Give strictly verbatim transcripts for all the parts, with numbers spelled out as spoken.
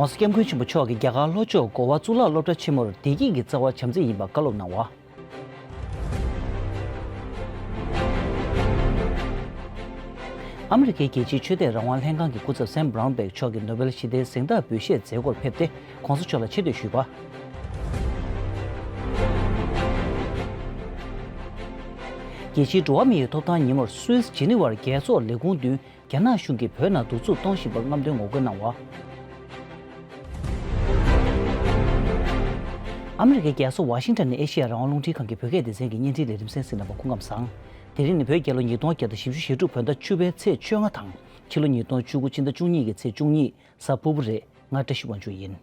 ༸གོང་ས་༸སྐྱབས་མགོན་ཆེན་པོ་མཆོག་གིས་རྒྱ་གར་ལྷོ་ཕྱོགས་གོ་བ་གཙུག་ལག་སློབ་གྲྭ་ཆེན་མོར་བདེ་སྐྱིད་ཀྱི་རྩ་བ་བྱམས་བརྩེ་ཡིན་པ་བཀའ་སློབ་གནང་བ། ཨ་མི་རི་ཀའི་རྒྱལ་སྤྱིའི་ཆོས་དད་རང་དབང་ལྷན་ཁང་གི་སྐུ་ཚབ་སེམ་བྷ་རའུན་བྷེག་མཆོག་གིས་ནོ་བེལ་ཞི་བདེའི་གཟེངས་རྟགས་འབུལ་བཞེས་མཛད་སྒོར་ཕེབས་ཏེ་༸གོང་ས་མཆོག་ལ་ཆེ་བསྟོད་ཞུས་པ། རྒྱལ་སྤྱིའི་འགྲོ་བ་མིའི་ཐོབ་ཐང་ཉིན་མོར་སུད་སི་ཇི་ནི་ཝར་རྒྱལ་ཚོགས་ལས་ཁུངས་མདུན་རྒྱ་ནག་གཞུང་གིས་བོད་ནང་གདུག་རྩུབ་གཏོང་བཞིན་པར་རྔམ་སྟོན་ངོ་རྒོལ་གནང་བ། ཨ་མི་རི་ཀའི་རྒྱལ་ས་ཝ་ཤིང་ཊོན་ནས་ཨེ་ཤེ་ཡ་རང་དབང་རླུང་འཕྲིན་ཁང་གི་བོད་སྐད་སྡེ་ཚན་གྱི་བརྙན་འཕྲིན་ལས་རིམ་གསན་གཟིགས་གནང་བར་སྐུ་ཁམས་བཟང་། དེ་རིང་ནི་བོད་རྒྱལ་ལོ་ཉིས་སྟོང་བརྒྱ་དང་བཞི་བཅུ་ཞེ་དྲུག་བོད་ཟླ་བཅུ་པའི་ཚེས་བཅོ་ལྔ་དང་ཕྱི་ལོ་ཉིས་སྟོང་བཅུ་དགུ་ཕྱི་ཟླ་བཅུ་གཉིས་ཀྱི་ཚེས་བཅུ་གཉིས་གཟའ་ཕུར་བུ་རེད། ང་བཀྲ་ཤིས་དབང་ཕྱུག་ཡིན།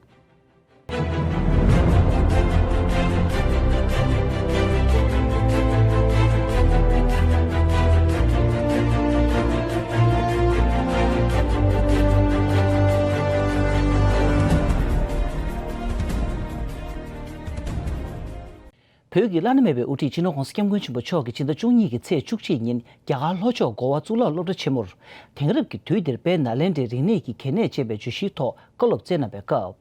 བོད་ཀྱི་བླ་ན་མེད་པའི་དབུ་ཁྲིད་སྤྱི་ནོར་༸གོང་ས་༸སྐྱབས་མགོན་ཆེན་པོ་མཆོག་གིས་ཕྱི་ཟླ་བཅུ་གཉིས་ཀྱི་ཚེས་བཅུ་གཅིག་ཉིན་རྒྱ་གར་ལྷོ་ཕྱོགས་གོ་བ་གཙུག་ལག་སློབ་གྲྭ་ཆེན་མོར་དེང་རབས་ཀྱི་དུས་འདིར་དཔལ་ནཱ་ལེནྡྲའི་རིག་གནས་ཀྱི་གལ་གནད་ཅེས་པའི་བརྗོད་གཞིའི་ཐོག་བཀའ་སློབ་སྩལ་གནང་བའི་སྐབས།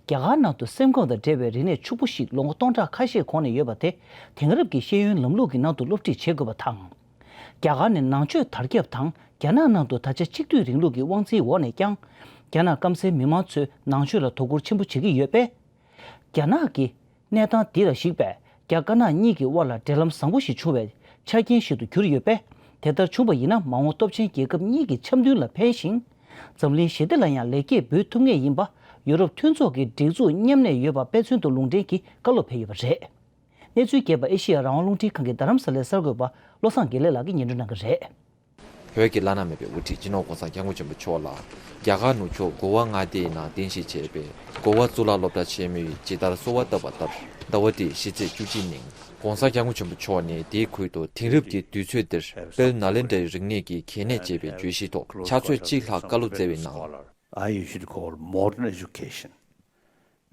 རྒྱ་གར་ནང་དུ་སེམས་ཁམས་དང་འབྲེལ་བའི་རིག་གནས་ཕྱུག་པོ་ཞིག་ལོ་ངོ་སྟོང་ཕྲག་ཁ་ཤས་གོང་ནས་ཡོད་པ་དེ་དེང་རབས་ཀྱི་ཤེས་ཡོན་ལམ་ལུགས་ཀྱི་ནང་དུ་སློབ་ཁྲིད་བྱེད་དགོས་པ་དང་། རྒྱ་གར་ནས་ནང་ཆོས་དར་ཁྱབ་དང་རྒྱ་ནག་ནང་དུ་ད་ཆ་གཅིག་སྡུད་རིང་ལུགས་ཀྱི་དབང་འཛིན་འོག་ནས་ཀྱང་། རྒྱ་ནག་སྐམ་སའི་མི་མང་ཚོས་ནང་ཆོས་ལ་དོ་ཁུར་ཆེན་པོ་བྱེད་ཀྱི་ཡོད་པས། རྒྱ་ནག་གི་གནས་སྟངས་འདི་ལ་གཞིགས་པས་རྒྱ་དཀར་ནག་གཉིས་ཀྱི་དབར་ལ་འབྲེལ་ལམ་བཟང་པོ་ཞིག་བྱུང་བའི་ཆ་རྐྱེན་ཞིག་ཏུ་གྱུར་ཡོད་པས། དེ་ལྟར་བྱུང་བ་ཡིན་ན་མ་འོངས་སྟོབས་ཆེན་རྒྱལ་ཁབ་གཉིས་ཀྱི་འཆམ་མཐུན་ལ་ཕན་ཞིང་། འཛམ་གླིང་ཞི་བདེ་ལ་ཡང་ལེགས་སྐྱེས་འབུལ་ཐུབ་ངེས་ཡིན་པ་ཡུ་རོབ་མཐུན་ཚོགས་ཀྱི་སྒྲིག་འཛུགས་མཉམ་གནས་ཡོད་པ་དཔེ་མཚོན་དུ་ལུང་འདྲེན་གྱིས་བཀའ་སློབ་ཕེབས་ཡོད་པ་རེད། གནས་ཚུལ་རྒྱས་པ་ཨེ་ཤེ་ཡ་རང་དབང་རླུང་འཕྲིན་ཁང་གི་རྡ་རམ་ས་ལའི་གསར་འགོད་པ་བློ་བཟང་དགེ་ལེགས་ལགས་ཀྱིས་སྙན་སྒྲོན་གནང་གི་རེད། བོད་ཀྱི་བླ་ན་མེད་པའི་དབུ་ཁྲིད་སྤྱི་ནོར་༸གོང་ས་༸སྐྱབས་མགོན་ཆེན་པོ་མཆོག་ལ་རྒྱ་གར་ནུབ་ཕྱོགས་གོ་བ་མངའ་སྡེའི་ནང་རྟེན་གཞི་བྱས་པའི་གོ་བ་གཙུག་ལག་སློབ་གྲྭ་ཆེན་མོས་ཇི་ལྟར་གསོལ་བ་བཏབ་པ་ལྟར་ཟླ་བ་འདིའི་ཕྱི་ཚེས་བཅུ་གཅིག་ཉིན་༸གོང་ས་༸སྐྱབས་མགོན་ཆེན་པོ་མཆོག་ནས་དེའི་ཁུལ་དུ་དེང་རབས་ཀྱི་དུས་ཚོད་འདིར་དཔལ་ནཱ་ལེནྡྲའི་རིག་གནས་ཀྱི་གལ་གནད་ཅེས་པའི་བརྗོད་གཞིའི་ཐོག་ཕྱག་ཚོད་གཅིག་ལྷག་བཀའ་སློབ་སྩལ་བའི་ནང་། I usually call modern education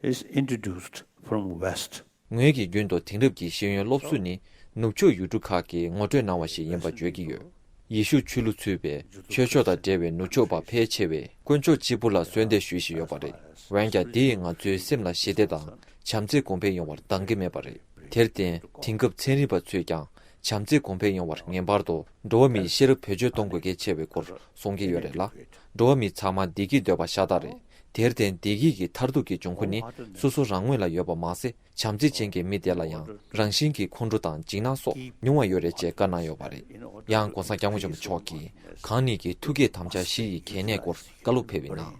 is introduced from West. ངོས་ཀྱི་རྒྱུན་དུ་དེང་རབས་ཀྱི་ཤེས་ཡོན་སློབ་གསོ་ནི་ནུབ་ཕྱོགས་ཡུལ་གྲུ་ཁག་གིས་ངོ་སྤྲོད་གནང་བ་ཞིག་ཡིན་པ་བརྗོད་ཀྱི་ཡོད། ཡེ་ཤུ་ཆོས་ལུགས་ཚུད་པའི་ཆོས་ཕྱོགས་དང་འབྲེལ་བའི་ནུབ་ཕྱོགས་པ་ཕལ་ཆེ་བས་དཀོན་མཆོག་གཅིག་པུ་ལ་གསོལ་འདེབས་ཞུས་བཞིན་ཡོད་པ་རེད། འོན་ཀྱང་དེས་ང་ཚོའི་སེམས་ལ་ཞི་བདེ་དང་བྱམས་བརྩེ་གོང་འཕེལ་ཡོང་བར་འདང་གི་མེད་པ་རེད། དེར་བརྟེན་དེང་སྐབས་ཚན་རིག་པ་ཚོས་ཀྱང་བྱམས་བརྩེ་གོང་འཕེལ་ཡོང་བར་ངེས་པར་དུ་འགྲོ་བ་མིའི་ཤེས་རབ་བེད་སྤྱོད་གཏོང་དགོས་གལ་ཆེ་བའི་སྐོར་གསུང་གི་ཡོད་རེད་ལ། འགྲོ་བ་མི་ཚང་མ་བདེ་སྐྱིད་འདོད་པ་ཤ་སྟག་རེད། དེར་བརྟེན་བདེ་སྐྱིད་ཀྱི་མཐར་ཐུག་གི་འབྱུང་ཁུངས་ནི་སོ་སོ་རང་ངོས་ལ་ཡོད་པ་མ་ཟད། བྱམས་བརྩེ་ཅན་གྱི་མི་དེ་ལ་ཡང་རང་བཞིན་གྱིས་ཁོང་ཁྲོ་དང་འཇིགས་སྣང་སོགས་ཉུང་བ་ཡོད་རེད་ཅེས་བཀའ་གནང་ཡོད་པ་རེད། ཡང་༸གོང་ས་༸སྐྱབས་མགོན་ཆེན་པོ་མཆོག་གིས་གང་ཉིད་ཀྱི་ཐུགས་བསྐྱེད་དམ་བཅའ་བཞི་ཡི་གལ་གནད་སྐོར་བཀའ་སློབ་ཕེབས་པའི་ནང་།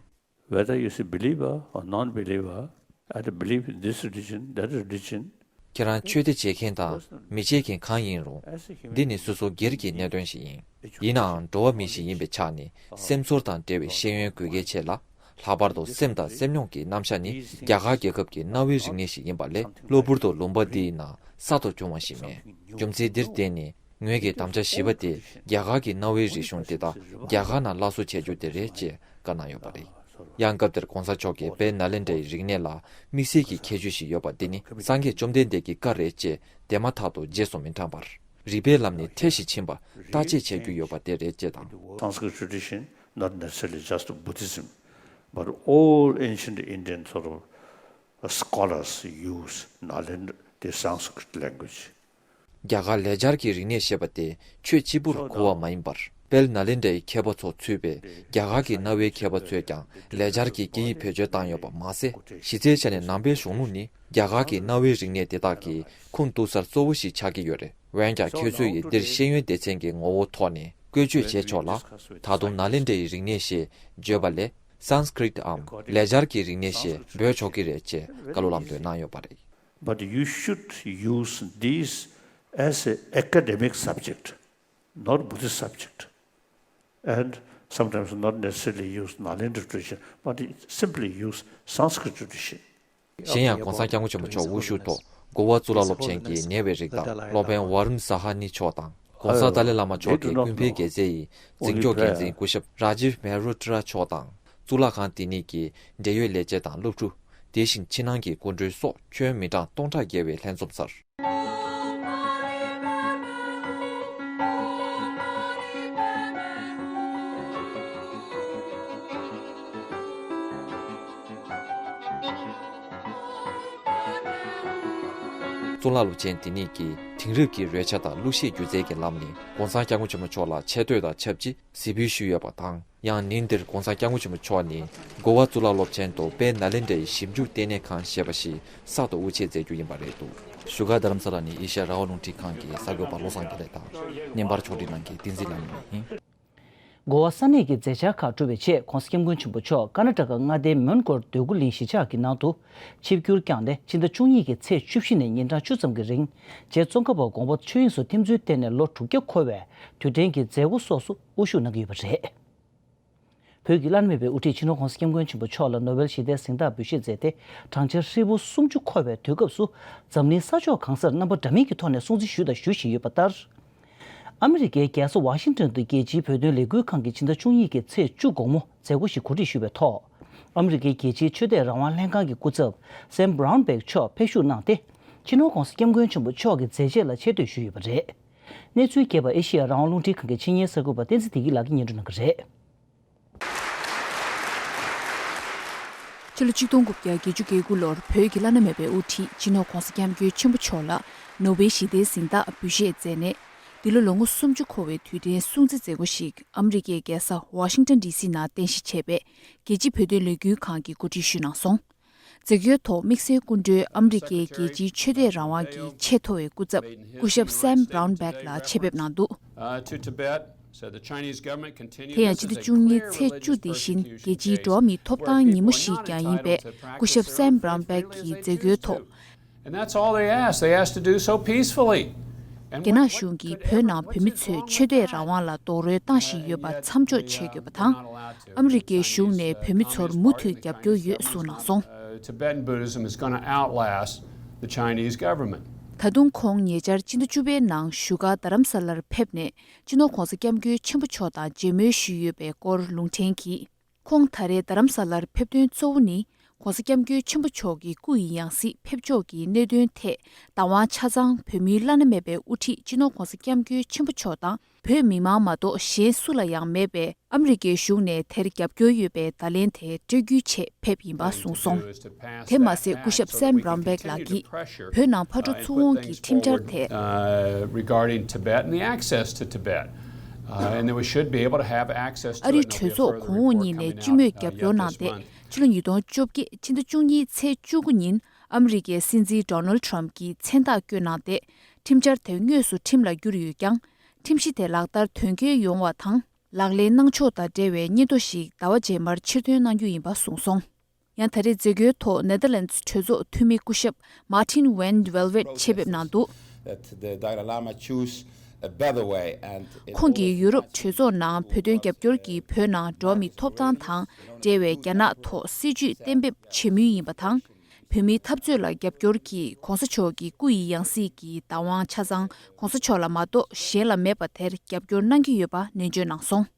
Whether you say believer or non-believer, either believe in this religion, that religion, ཁྱེད་རང་ཆོས་དད་བྱེད་མཁན་དང་མི་བྱེད་མཁན་གང་ཡིན་རུང་། འདི་ནི་སོ་སོ་སྒེར་གྱི་གནད་དོན་ཞིག་ཡིན། ཡིན་ནའང་འགྲོ་བ་མི་ཞིག་ཡིན་པའི་ཆ་ནས་སེམས་ཚོར་དང་འབྲེལ་བའི་ཤེས་ཡོན་དགོས་གལ་ཆེ་ལ། ལྷག་པར་དུ་སེམས་དང་སེམས་མྱོང་གི་རྣམ་གཞག་ནི་རྒྱ་གར་རྒྱལ་ཁབ་ཀྱི་གནའ་བོའི་རིག་གནས་ཤིག་ཡིན་པ་ལས་གློ་བུར་དུ་ལུང་པ་འདིའི་ནང་གསར་དུ་བྱུང་བ་ཞིག་མེད། རྒྱུ་མཚན་འདིར་བརྟེན་ནས་ངོས་ཀྱིས་དམ་བཅའ་བཞི་པ་དེ་རྒྱ་གར་གྱི་གནའ་བོའི་རིག་གཞུང་དེ་དག་རྒྱ་གར་ནང་སླར་གསོ་བྱེད་རྒྱུ་དེ་རེད་ཅེས་བཀའ་གནང་ཡོད་པ་རེད། ཡང་སྐབས་དེར་༸གོང་ས་མཆོག་གིས་དཔལ་ནཱ་ལེནྡྲའི་རིག་གནས་ལ་དམིགས་བསལ་གྱི་ཁྱད་ཆོས་ཤིག་ཡོད་པ་འདི་ནི་སངས་རྒྱས་བཅོམ་ལྡན་འདས་ཀྱི་བཀའ་རེད་ཅེས་དེ་མ་ཐག་ཏུ་རྗེས་སུ་མི་འབྲང་བར། རིག་པའི་ལམ་ནས་ཐེ་ཞིག་ཕྱིན་པ་བརྟག་དཔྱད་བྱ་རྒྱུ་ཡོད་པ་དེ་རེད་ཅེས་དང་། Sanskrit tradition, not necessarily just Buddhism, but all ancient Indian sort of scholars use Nalanda, the Sanskrit language. རྒྱ་གར་ལེགས་སྦྱར་གྱི་རིག་གནས་ཞེས་པ་དེ་ཆོས་གཅིག་པུར་གོ་བ་མ་ཡིན་པར། དཔལ་ནཱ་ལེནྡྲའི་མཁས་པ་ཚོ་ཚུད་པའི་རྒྱ་གར་གྱི་གནའ་བོའི་མཁས་པ་ཚོས་ཀྱང་ལེགས་སྦྱར་གྱི་སྐད་ཡིག་བེད་སྤྱོད་བཏང་ཡོད་པ་མ་ཟད། གཞི་རྩའི་ཆ་ནས་ནང་པའི་གཞུང་ལུགས་ནི་རྒྱ་གར་གྱི་གནའ་བོའི་རིག་གནས་དེ་དག་གི་ཁུངས་གཏུགས་སར་གཙོ་བོ་ཞིག་ཆགས་ཀྱི་ཡོད་རེད། འོན་ཀྱང་ཁྱོད་ཚོས་ཡིས་འདིར་ཤེས་ཡོན་སྡེ་ཚན་གྱི་ངོ་བོ་ཐོག་ནས་བཀོལ་སྤྱོད་བྱས་ཆོག་ལ། ད་དུང་ནཱ་ལེནྡྲའི་རིག་གནས་ཞེས་བརྗོད་པ་ལས་སཾ་སྐྲྀཏ་འམ་ལེགས་སྦྱར་གྱི་རིག་གནས་ཞེས་འབོད་ཆོག་གི་རེད་ཅེས་བཀའ་སློབ་ལམ་སྟོན་གནང་ཡོད་པ་རེད། But you should use these as an academic subject, not Buddhist subject, and sometimes not necessarily use Nalanda tradition, but simply use Sanskrit tradition. གཞན་ཡང་༸གོང་ས་༸སྐྱབས་མགོན་ཆེན་པོ་མཆོག་དབུ་བཞུགས་ཐོག་གོ་བ་གཙུག་ལག་སློབ་ཆེན་གྱི་ཉེ་བའི་རིགས་དང་སློབ་དཔོན་ཝ་རུན་ས་ཧ་ནི་མཆོག་དང་༸གོང་ས་ཏཱ་ལའི་བླ་མ་མཆོག་གིས་ཀུན་ཕན་རྒྱལ་མཚན་ཡི་འཛིན་སྐྱོང་འགན་འཛིན་སྐུ་ཞབས་རཱ་ཇིབ་མེ་རོ་ཏྲ་མཆོག་དང་གཙུག་ལག་ཁང་དེ་ཉིད་ཀྱི་འབྲེལ་ཡོད་ལས་བྱེད་དང་སློབ་ཕྲུག་དེ་བཞིན་ཕྱི་ནང་གི་སྐུ་མགྲོན་སོགས་ཁྱོན་མི་གྲངས་སྟོང་ཕྲག་བརྒལ་བའི་ལྷན་འཛོམས་སར། གཙུག་ལག་སློབ་ཆེན་དེ་ཉིད་ཀྱིས་དེང་རབས་ཀྱི་རོལ་ཆ་དང་གླུ་གཞས་སྒྱུ་རྩལ་གྱི་ལམ་ནས་༸གོང་ས་༸སྐྱབས་མགོན་ཆེན་པོ་མཆོག་ལ་ཆེ་བསྟོད་དང་ཆབས་ཅིག་གཟིགས་འབུལ་ཞུས་ཡོད་པ་དང་། ཡང་ཉིན་དེར་༸གོང་ས་༸སྐྱབས་མགོན་ཆེན་པོ་མཆོག་ནས་གོ་བ་གཙུག་ལག་སློབ་ཆེན་དུ་དཔལ་ནཱ་ལེནྡྲའི་ཞིབ་འཇུག་ལྟེ་གནས་ཁང་ཞེས་པ་ཞིག་གསར་དུ་དབུ་འབྱེད་མཛད་རྒྱུ་ཡིན་པ་རེད་འདུག་བཞུགས་སྒར་རྡ་རམ་ས་ལ་ནས་ཨེ་ཤ་ཡ་རང་དབང་རླུང་འཕྲིན་ཁང་གི་གསར་འགོད་པ་བློ་བཟང་དགེ་ལེགས་དང་། བརྙན་པར་ཕྱོགས་སྒྲིག་གནང་མཁན་བསྟན་འཛིན་ལྷ་མོ་ཡིན། གོ་བ་ས་གནས་ཀྱི་མཛད་འཆར་ཁག་གྲུབ་པའི་རྗེས་༸གོང་ས་༸སྐྱབས་མགོན་ཆེན་པོ་མཆོག་ཀ་ན་ཊ་ཀ་མངའ་སྡེའི་མོན་གྷོར་སྡོད་དགུ་གླིང་གཞིས་ཆགས་ཀྱི་ནང་དུ་ཆིབས་བསྒྱུར་བསྐྱངས་ཏེ། ཕྱི་ཟླ་བཅུ་གཉིས་ཀྱི་ཚེས་བཅུ་བཞི་ནས་ཉིན་གྲངས་བཅུ་ཙམ་གྱི་རིང་། རྗེ་ཙོང་ཁ་པ་དགོངས་པ་ཆོས་དབྱིངས་སུ་ཐིམ་ཚུལ་བརྟེན་ནས་ལོ་དྲུག་བརྒྱ་འཁོར་བའི་དུས་དྲན་གྱི་མཛད་སྒོ་སོགས་སུ་དབུ་བཞུགས་གནང་གི་ཡོད་པ་རེད། བོད་ཀྱི་བླ་ན་མེད་པའི་དབུ་ཁྲིད་སྤྱི་ནོར་༸གོང་ས་༸སྐྱབས་མགོན་ཆེན་པོ་མཆོག་ལ་ནོ་བེལ་ཞི་བདེའི་གཟེངས་རྟགས་འབུལ་བཞེས་མཛད་དེ། བགྲང་བྱ་ཧྲིལ་པོ་སུམ་ཅུ་འཁོར་བའི་དུས་སྐབས་སུ། འཛམ་གླིང་ས་ཕྱོགས་གང་སར་རྣམ་པ་འདྲ་མིན་གྱི་ཐོག་ནས་སྲུང་བརྩི་ཞུས་དང་ཞུ་བཞིན་ཡོད་པ་ལྟར། ཨ་མི་རི་ཀའི་རྒྱལ་ས་ཝ་ཤིང་ཏོན་དུ་རྒྱལ་སྤྱིའི་བོད་དོན་ལས་འགུལ་ཁང་གི་ཕྱི་ཟླ་བཅུ་གཉིས་ཀྱི་ཚེས་བཅུ་དགོང་མོ་མཛད་སྒོ་ཞིག་གོ་སྒྲིག་ཞུས་པའི་ཐོག་ཨ་མི་རི་ཀའི་རྒྱལ་སྤྱིའི་ཆོས་དད་རང་དབང་ལྷན་ཁང་གི་སྐུ་ཚབ་སེམ་བྷ་རའུན་བྷེག་མཆོག་ཕེབས་བཞུགས་གནང་སྟེ། སྤྱི་ནོར་༸གོང་ས་༸སྐྱབས་མགོན་ཆེན་པོ་མཆོག་གི་མཛད་རྗེས་ལ་ཆེ་བསྟོད་ཞུས་ཡོད་པ་རེད། གནས་ཚུལ་རྒྱས་པ་ཨེ་ཤེ་ཡ་རང་དབང་རླུང་འཕྲིན་ཁང་གི་ཆེད་གཉེར་གསར་འགོད་པ་བསྟན་འཛིན་བདེ་སྐྱིད་ལགས་ཀྱིས་སྙན་སྒྲོན་གནང་གི་རེད། ཕྱི་ལོ་ཆིག་སྟོང་དགུ་བརྒྱ་བརྒྱད་ཅུ་གྱ་དགུ་ལོར་བོད་ཀྱི་བླ་ན་མེད་པའི་དབུ་ཁྲིད་སྤྱི་ནོར་༸གོང་ས་༸སྐྱབས་མགོན་ཆེན་པོ་མཆོག་ལ་ནོ་བེལ་ཞི་བདེའི་གཟེངས་རྟགས་འབུལ་བཞེས་མཛད་ནས། འདི་ལོ་ལོ་ངོ་སུམ་ཅུ་འཁོར་བའི་དུས་དྲན་སྲུང་བརྩི་མཛད་སྒོ་ཞིག་ཨ་མི་རི་ཀའི་རྒྱལ་ས་ཝ་ཤིང་ཏོན་ཌི་སི་ནང་རྟེན་གཞི་བྱས་པའི་རྒྱལ་སྤྱིའི་བོད་དོན་ལས་འགུལ་ཁང་གིས་གོ་སྒྲིག་ཞུས་གནང་སོང་། མཛད་སྒོའི་ཐོག་དམིགས་བསལ་སྐུ་མགྲོན་ཨ་མི་རི་ཀའི་རྒྱལ་སྤྱིའི་ཆོས་དད་རང་དབང་གི་ཆེས་མཐོ་བའི་སྐུ་ཚབ་སྐུ་ཞབས་སེམ་བྷ་རའུན་བྷེག་ལགས་ཆེད་ཕེབས་གནང་འདུག uh, to Tibet, so the Chinese government continues དེ་ཡང་ཕྱི་ཟླ་བཅུ་གཉིས་ཚེས་བཅུ་དེ་བཞིན་རྒྱལ་སྤྱིའི་འགྲོ་བ་མིའི་ཐོབ་ཐང་ཉིན་མོ་ཞིག་ཀྱང་ཡིན་པས། སྐུ་ཞབས་སེམ་བྷ་རའུན་བྷེག་གིས་མཛད་སྒོའི་ཐོག And that's all they asked. They asked to do so peacefully. རྒྱ་ནག་གཞུང་གིས་བོད་ནང་བོད་མི་ཚོའི་ཆོས་དད་རང་དབང་ལ་རྡོག་རོལ་བཏང་བཞིན་ཡོད་པ་མཚམས་འཇོག་བྱེད་དགོས་པ་དང་། ཨ་མི་རི་ཀའི་གཞུང་ནས་བོད་མི་ཚོར་མུ་མཐུད་རྒྱབ་སྐྱོར་ཡོད་གསུངས་གནང་སོང་། Uh, Tibetan Buddhism is going to outlast the Chinese government. ད་དུང་ཁོང་ཉེ་ཆར་ཕྱི་ཟླ་བཅུ་པའི་ནང་བཞུགས་སྒར་རྡ་རམ་ས་ལར་ཕེབས་ནས་སྤྱི་ནོར་༸གོང་ས་༸སྐྱབས་མགོན་ཆེན་པོ་མཆོག་དང་མཇལ་མོལ་ཞུས་ཡོད་པའི་སྐོར་ལུང་འདྲེན་གྱིས། ཁོང་ད་རེས་རྡ་རམ་ས་ལར་ཕེབས་དོན་གཙོ་བོ་ནི། ༸གོང་ས་༸སྐྱབས་མགོན་ཆེན་པོ་མཆོག་གི་སྐུ་ཡི་ཡང་སྲིད་ཕེབས་ཕྱོགས་ཀྱི་གནད་དོན་ཐད་བདག་དབང་ཆ་ཚང་བོད་མིའི་བླ་ན་མེད་པའི་དབུ་ཁྲིད་སྤྱི་ནོར་༸གོང་ས་༸སྐྱབས་མགོན་ཆེན་པོ་མཆོག་དང་བོད་མི་མང་མ་གཏོགས་གཞན་སུ་ལ་ཡང་མེད་པའི་ཨ་མི་རི་ཀའི་གཞུང་ནས་དེར་རྒྱབ་སྐྱོར་ཡོད་པའི་བརྡ་ལན་དེ་སྤྲོད་རྒྱུའི་ཆེད་ཕེབས་ཡིན་པ་གསུངས་སོང་། དེ་མ་ཟད་སྐུ་ཞབས་སེམ་བྷ་རའུན་བྷེག་ལགས་ཀྱིས་བོད་ནང་ཕར་འགྲོ་ཚུར་འོང་གི་ཁྲིམས་འཆར་ཐད། Uh, regarding Tibet and the access to Tibet. Uh, and that we should be able to have access to ཨ་རིའི་གྲོས་ཚོགས་གོང་འོག་གཉིས་ནས་སྤྱི་མོས་རྒྱབ་སྐྱོར་གནང་སྟེ། ཕྱི་ལོ་ཉིས་སྟོང་བཅོ་བརྒྱད་ཕྱི་ཟླ་བཅུ་གཉིས་ཚེས་བཅུ་དགུ་ཉིན་ཨ་མི་རི་ཀའི་སྲིད་འཛིན་ཌོ་ནལ་ཊམ་གྱིས་མཚན་རྟགས་བསྐྱོན་གནང་སྟེ། ཁྲིམས་འཆར་དེ་དངོས་སུ་ཁྲིམས་ལ་བསྒྱུར་ཡོད་ཀྱང་། ཁྲིམས་གཞི་དེ་ལག་བསྟར་དོན་འཁྱོལ་ཡོང་བ་དང་། ལག་ལེན་གནང་ཕྱོགས་དང་འབྲེལ་བའི་སྙན་ཐོ་ཞིག་ཟླ་བ་རྗེས་མར་ཕྱིར་འདོན་གནང་རྒྱུ་ཡིན་པ་གསུངས་སོང་། ཡང་ད་རེས་མཛད་སྒོའི་ཐོག་ནེ་དར་ལེནྜ་གྲོས་ཚོགས་འཐུས་མི་སྐུ་ཞབས་Martin van Welwet ཆེད་ཕེབས་གནང་འདུག that the Dalai Lama choose a better way and in ཁོང་གིས་ཡུ་རོབ་གྲོས་ཚོགས་ནང་བོད་དོན་རྒྱབ་སྐྱོར་གྱིས་བོད་ནང་འགྲོ་བ་མིའི་ཐོབ་ཐང་དང་འབྲེལ་བའི་རྒྱ་ནག་ཐོག་སྲིད་ཇུས་གཏན་འབེབས་བྱེད་མུས་ཡིན་པ་དང་། བོད་མིའི་འཐབ་རྩོད་ལ་རྒྱབ་སྐྱོར་གྱིས་༸གོང་ས་མཆོག་གི་སྐུ་ཡི་ཡང་སྲིད་ཀྱི་བདག་དབང་ཆ་ཚང་༸གོང་ས་མཆོག་ལ་མ་གཏོགས་གཞན་ལ་མེད་པ་དེར་རྒྱབ་སྐྱོར་གནང་གི་ཡོད་པ་ནན་བརྗོད་གནང་སོང་།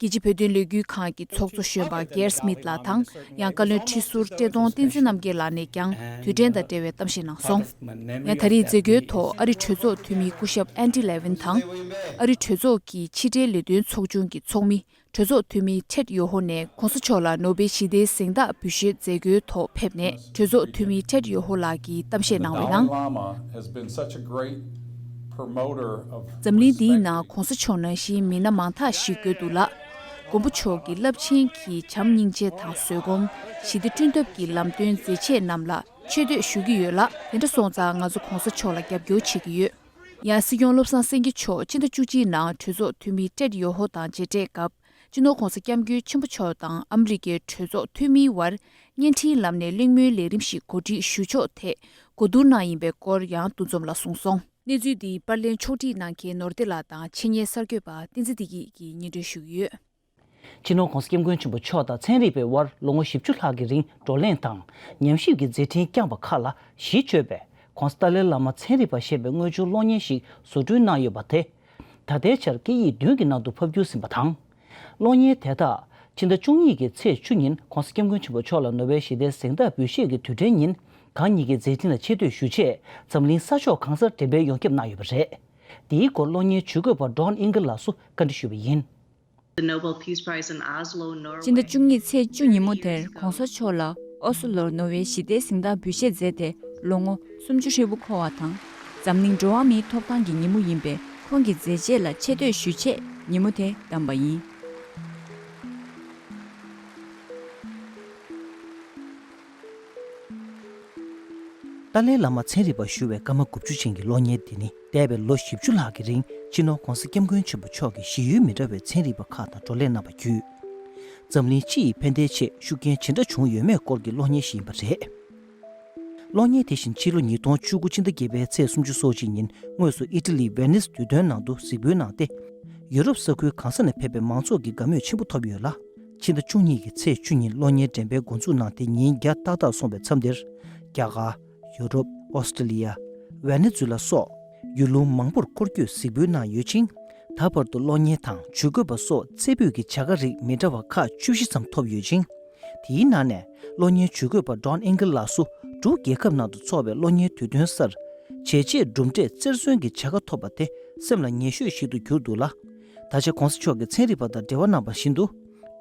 རྒྱལ་སྤྱིའི་བོད་དོན་ལས་འགུལ་ཁང་གི་ཚོགས་གཙོ་གཞོན་པ་གེར་སྨིད་ལགས་དང་། ཡང་བཀའ་བློན་ཁྲི་ཟུར་བཀྲས་མཐོང་བསྟན་འཛིན་རྣམ་རྒྱལ་ལགས་ནས་ཀྱང་དུས་དྲན་དང་འབྲེལ་བའི་གཏམ་བཤད་གནང་སོང་། ཡང་ད་རེས་མཛད་སྒོའི་ཐོག་ཨ་རི་གྲོས་ཚོགས་འཐུས་མི་སྐུ་ཞབས་ཨན་ཌི་ལེ་ཝིན་དང་། ཨ་རི་གྲོས་ཚོགས་ཀྱི་ཕྱི་འབྲེལ་ལས་དོན་ཚོགས་ཆུང་གི་ཚོགས་མི་གྲོས་ཚོགས་འཐུས་མི་ཊེཌ་ཡོ་ཧོ་ནས་༸གོང་ས་མཆོག་ལ་ནོ་བེལ་ཞི་བདེའི་གཟེངས་རྟགས་འབུལ་བཞེས་མཛད་སྒོའི་ཐོག་ཕེབས་ནས་གྲོས་ཚོགས་འཐུས་མི་ཊེཌ་ཡོ་ཧོ་ལགས་ཀྱིས་གཏམ་བཤད་གནང་བའི་ནང་། འཛམ་གླིང་འདིའི་ནང་༸གོང་ས་མཆོག་ནང་བཞིན་མི་སྣ་མང་དག་ཞིག་དགོས་འདུག་ལ། མགོན་པོ་མཆོག་གི་རླབས་ཆེན་གྱི་བྱམས་སྙིང་རྗེ་དང་བཟོད་སྒོམ། ཞི་བདེ་བསྐྲུན་ཐབས་ཀྱི་ལམ་སྟོན་མཛད་ཆེད་རྣམས་ལ་ཆེ་བསྟོད་ཞུ་གི་ཡོད་ལ། དེ་འདྲ་སོང་ཙང་ང་ཚོ་༸གོང་ས་མཆོག་ལ་རྒྱབ་སྐྱོར་བྱེད་ཀྱི་ཡོད། ཡང་སྲིད་སྐྱོང་བློ་བཟང་སེང་གེ་མཆོག་ཕྱི་ཟླ་བཅུ་གཅིག་ནང་གྲོས་ཚོགས་འཐུས་མི་ཊེཌ་ཡོ་ཧོ་དང་མཇལ་འཕྲད་སྐབས། སྤྱི་ནོར་༸གོང་ས་༸སྐྱབས་མགོན་ཆེན་པོ་མཆོག་དང་ཨ་མི་རི་ཀའི་གྲོས་ཚོགས་འཐུས་མིའི་དབར་བརྙན་འཕྲིན་ལམ་ནས་གླེང་མོལ་ལས་རིམ་ཞིག་གོ་སྒྲིག་ཞུ་ཕྱོགས་ཐད་གོ་བསྡུར་གནང་ཡིན་པའི་སྐོར་ཡང་འདུ་འཛོམས་ལ་གསུངས་སོང་། གནས་ཚུལ་འདི་པར་ལེན་ཕྱོགས་སྒྲིག་གནང་མཁན་ནོར་བདེ་ལགས་དང་ཆེད་གཉེར་གསར་འགོད་པ་བསྟན་འཛིན་བདེ་སྐྱིད་ཀྱིས་སྙན་སྒྲོན་ཞུ་གི་ཡོད། སྤྱི་ནོར་༸གོང་ས་༸སྐྱབས་མགོན་ཆེན་པོ་མཆོག་དང་ཚན་རིག་པའི་དབར་ལོ་ངོ་བཞི་བཅུ་ལྷག་གི་རིང་བགྲོ་གླེང་དང་ཉམས་ཞིབ་ཀྱི་མཛད་འཕྲིན་བསྐྱངས་པ་ཁག་ལ་གཞི་བཅོལ་བའི་༸གོང་ས་ཏཱ་ལའི་བླ་མ་ཚན་རིག་པ་ཞེས་པའི་དངོས་བྱུང་གློག་བརྙན་ཞིག་བཟོ་སྐྲུན་གནང་ཡོད་པ་དེ། ད་ལྟའི་ཆར་སྐད་ཡིག་བདུན་གྱི་ནང་དུ་ཕབ་བསྒྱུར་ཟིན་པ་དང་། གློག་བརྙན་དེ་དག་ཕྱི་ཟླ་བཅུ་གཉིས་ཀྱི་ཚེས་བཅུ་ཉིན་༸གོང་ས་༸སྐྱབས་མགོན་ཆེན་པོ་མཆོག་ལ་ནོ་བེལ་ཞི་བདེའི་གཟེངས་རྟགས་འབུལ་བཞེས་ཀྱི་དུས་དྲན་ཉིན་གང་ཉིད་ཀྱི་མཛད་འཕྲིན་ལ་ཆེ་བསྟོད་ཞུ་ཆེད་འཛམ་གླིང་ས་ཕྱོགས་གང་སར་འགྲེམས་སྤེལ་ཡོངས་ཁྱབ་གནང་ཡོད་པ་རེད། འདིའི་སྐོར་གློག་བརྙན་ཇུས་འགོད་པ་ཌོན་ཨིང་གེལ་ལགས་སུ་བཀའ་འདྲི་ཞུས་པ་ཡིན། The Nobel Peace Prize in Oslo, Norway. ཕྱི་ཟླ་བཅུ་གཉིས་ཚེས་བཅུ་ཉིན་མོ་དེར་༸གོང་ས་མཆོག་ལ་ཨོ་སི་ལོར་ནོ་བེལ་ཞི་བདེའི་གཟེངས་རྟགས་འབུལ་བཞེས་མཛད་དེ་ལོ་ངོ་སུམ་ཅུ་ཧྲིལ་པོ་འཁོར་བ་དང་ འཛམ་གླིང་འགྲོ་བ་མིའི་ཐོབ་ཐང་གི་ཉིན་མོ་ཡིན་པས། ཁོང་གི་མཛད་རྗེས་ལ་ཆེ་བསྟོད་ཞུ་ཆེད་ཉིན་མོ་དེ་བདམས་པ་ཡིན། ཏཱ་ལའི་བླ་མ་ཚན་རིག་པ་ཞུ་བའི་སྐར་མ་དགུ་བཅུ་ཅན་གྱི་གློག་བརྙན་འདི་ནི། འདས་པའི་ལོ་བཞི་བཅུ་ལྷག་གི་རིང་སྤྱི་ནོར་༧གོང་ས་༧སྐྱབས་མགོན་ཆེན་པོ་མཆོག་གིས་གཞི་ཡུལ་མི་འདྲ་བའི་ཚན་རིག་པ་ཁག་དང་བགྲོ་གླེང་གནང་བ་བརྒྱུད། འཛམ་གླིང་སྤྱི་ཡི་ཕན་བདེའི་ཆེད་ཤུགས་རྐྱེན་ཇི་འདྲ་བྱུང་ཡོད་མེད་སྐོར་གྱི་གློག་བརྙན་ཞིག་ཡིན་པ་རེད། གློག་བརྙན་དེ་བཞིན་ཕྱི་ལོ་ཉིས་སྟོང་བཅུ་དགུ་ཕྱི་ཟླ་བརྒྱད་པའི་ཚེས་སོ་གཅིག་ཉིན་དངོས་སུ་ཨི་ཊ་ལི་ཝེ་ནིས་དུས་སྟོན་ནང་དུ་གཟིགས་འབུལ་གནང་སྟེ། ཡུ་རོབ་ས་ཁུལ་གང་ས་ནས་ཕེབས་པའི་མང་ཚོགས་ཀྱིས་དགའ་མོས་ཆེན་པོ་ཐོབ་ཡོད་ལ། ཕྱི་ཟླ་བཅུ་གཉིས་ཀྱི་ཚེས་བཅུ་ཉིན་གློག་བརྙན་འགྲེམས་སྤེལ་འགོ་འཛུགས་གནང་སྟེ་ཉིན་བརྒྱ་ཏག་ཏག་སོང་བའི་མཚམས་འདིར། རྒྱ་གར། ཡུ་རོབ། ཨོ་སི་ཀྲི་ལི་ཡ། ཝེ་ནེ་ཛུ་ལ་སོགས་ཡུལ་ལུང་མང་པོར་སྐོར་སྐྱོད་གཟིགས་འབུལ་གནང་ཡོད་ཅིང་། ད་བར་དུ་གློག་བརྙན་དང་ཇུས་འགོད་པ་སོགས་རྩེ་ཕུད་ཀྱི་བྱ་དགའ་རིགས་མི་འདྲ་བ་ཁག་བཅུ་བཞི་ཙམ་ཐོབ་ཡོད་ཅིང་། དེའི་ནང་ནས་གློག་བརྙན་ཇུས་འགོད་པ་ཌོན་ཨིང་གལ་ལགས་སུ་འབྲུག་རྒྱལ་ཁབ་ནང་དུ་འཚོགས་པའི་གློག་བརྙན་དུས་སྟོན་སར་བྱས་རྗེས་གྲུབ་འབྲས་རྩེར་སོན་གྱི་བྱ་དགའ་ཐོབ་པ་དེ་སེམས་ལ་ངེས་ཤོས་ཤིག་ཏུ་གྱུར་འདུག་ལ། ད་ཆ་༧གོང་ས་མཆོག་གིས་ཚན་རིག་པ་དང་འབྲེལ་བ་གནང་བ་བཞིན་དུ།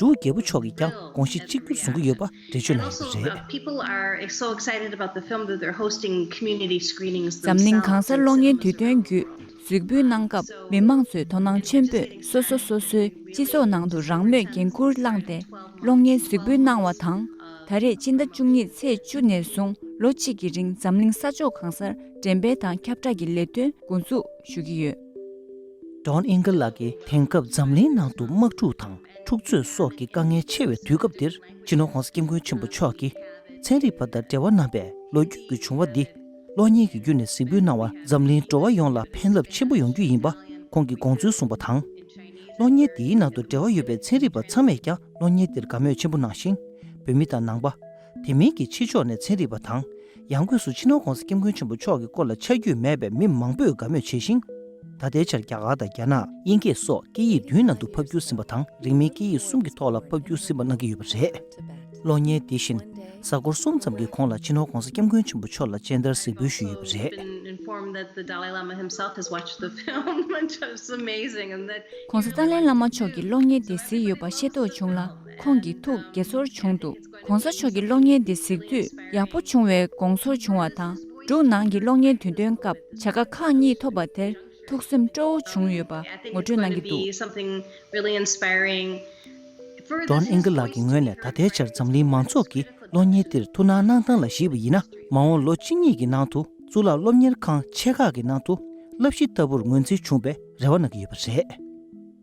འབྲུག་རྒྱལ་པོ་མཆོག་གིས་ཀྱང་དགོངས་གཞི་གཅིག་གྱུར་བཟུང་གི་ཡོད་པ་འགྲེལ་བརྗོད་གནང་ཡོད་པ་རེད། People are so excited about the film that they're hosting community screenings themselves. འཛམ་གླིང་གང་སར་གློག་བརྙན་དུས་སྟོན་བརྒྱུད་གཟིགས་འབུལ་གནང་སྐབས། མི་མང་ཚོས་དོ་སྣང་ཆེན་པོས་སོ་སོ་སོ་སོའི་སྤྱི་ཚོགས་ནང་དུ་རང་མོས་འགན་འཁུར་བླངས་ཏེ་གློག་བརྙན་གཟིགས་འབུལ་གནང་བ་དང་། ད་རེས་སྤྱི་ཟླ་བཅུ་གཉིས་ཚེས་བཅུ་ནས་བཟུང་ལོ་གཅིག་གི་རིང་འཛམ་གླིང་ས་ཕྱོགས་གང་སར་འགྲེམས་སྤེལ་དང་ཁྱབ་བསྒྲགས་ཀྱི་ལས་དོན་འགོ་འཛུགས་ཞུ་གི་ཡོད། ཌོན་ཨིང་གལ་ལགས་ཀྱིས་དེང་སྐབས་འཛམ་གླིང་ནང་དུ་དམག་འཁྲུག་དང་འཁྲུག་རྩོད་སོགས་ཀྱི་དཀའ་ངལ་ཆེ་བའི་དུས་སྐབས་འདིར། སྤྱི་ནོར་༧གོང་ས་༧སྐྱབས་མགོན་ཆེན་པོ་མཆོག་གིས་ཚན་རིག་པ་དང་འབྲེལ་བ་གནང་བའི་ལོ་རྒྱུས་ཀྱི་བྱུང་བ་འདི། གློག་བརྙན་གྱི་བརྒྱུད་ནས་གཟིགས་འབུལ་གནང་བ་འཛམ་གླིང་འགྲོ་བ་ཡོངས་ལ་ཕན་རླབས་ཆེན་པོ་ཡོང་རྒྱུ་ཡིན་པ་ཁོང་གིས་དགོངས་ཚུལ་གསུངས་པ་དང་། གློག་བརྙན་འདིའི་ནང་དུ་འབྲེལ་བ་ཡོད་པའི་ཚན་རིག་པ་ཚང་མས་ཀྱང་གློག་བརྙན་འདིར་དགའ་མོས་ཆེན་པོ་གནང་ཞིང་། བོད་མི་དང་ནང་པ། དེ་མིན་གྱི་ཕྱི་ཕྱོགས་ནས་ཚན་རིག་པ་དང་། ཡང་སྒོས་སུ་སྤྱི་ནོར་༧གོང་ས་༧སྐྱབས་མགོན་ཆེན་པོ་མཆོག་གི་སྐོར་ལ་ཆ་རྒྱུས་མེད་པའི་མི་མང་པོས་དགའ་མོས་བྱས་ཤིང་། ད་ལྟའི་ཆར་རྒྱ་གར་དང་རྒྱ་ནག་དབྱིན་སྐད་སོགས་སྐད་ཡིག་བདུན་ནང་དུ་ཕབ་བསྒྱུར་ཟིན་པ་དང་། རིང་མིན་སྐད་ཡིག་གསུམ་གྱི་ཐོག་ལ་ཕབ་བསྒྱུར་ཟིན་པ་གནང་གི་ཡོད་པ་རེད། གློག་བརྙན་དེ་བཞིན་གཟའ་འཁོར་གསུམ་ཙམ་གྱི་གོང་ལ་སྤྱི་ནོར་༧གོང་ས་༧སྐྱབས་མགོན་ཆེན་པོ་མཆོག་ལ་སྤྱན་བསྟར་གཟིགས་འབུལ་ཞུས་ཡོད་པ་རེད། Been informed that the Dalai Lama himself has watched the film, which is amazing, and that གོང་ས་ཏཱ་ལའི་བླ་མ་མཆོག་གིས་གློག་བརྙན་དེ་གཟིགས་ཡོད་པ་ཤེས་རྟོགས་བྱུང་ལ། ཁོང་གི་ཐུགས་དགྱེས་ཚོར་བྱུང་འདུག་གོང་ས་མཆོག་གིས་གློག་བརྙན་དེ་གཟིགས་དུས་ཡག་པོ་བྱུང་བའི་དགོངས་ཚུལ་བྱུང་བ་དང་། འབྲུག་ནང་གི་གློག་བརྙན་དུས་སྟོན་སྐབས་བྱ་དགའ་ཁག་གཉིས་ཐོབ་པ་དེར་ཐུགས་སེམས་སྤྲོ་བོ་བྱུང་ཡོད་པ་ངོ་སྤྲོད་གནང་གི་འདུག Really inspiring. ཌོན་ཨིང་གལ་ལགས་ཀྱི་ངོས་ནས་ད་ལྟའི་ཆར་འཛམ་གླིང་མང་ཚོགས་ཀྱིས་གློག་བརྙན་འདིར་ཐུགས་སྣང་གནང་སྟངས་ལ་གཞིགས་པ་ཡིན་ན། མ་འོངས་ལོ་གཅིག་གཉིས་ཀྱི་ནང་དུ་གཙུག་ལག་སློབ་གཉེར་ཁང་ཆེ་ཁག་གི་ནང་དུ་བསླབ་གཞི་ལྟ་བུར་ངོས་འཛིན་བྱུང་བའི་རེ་བ་གནང་གི་ཡོད་པ་རེད།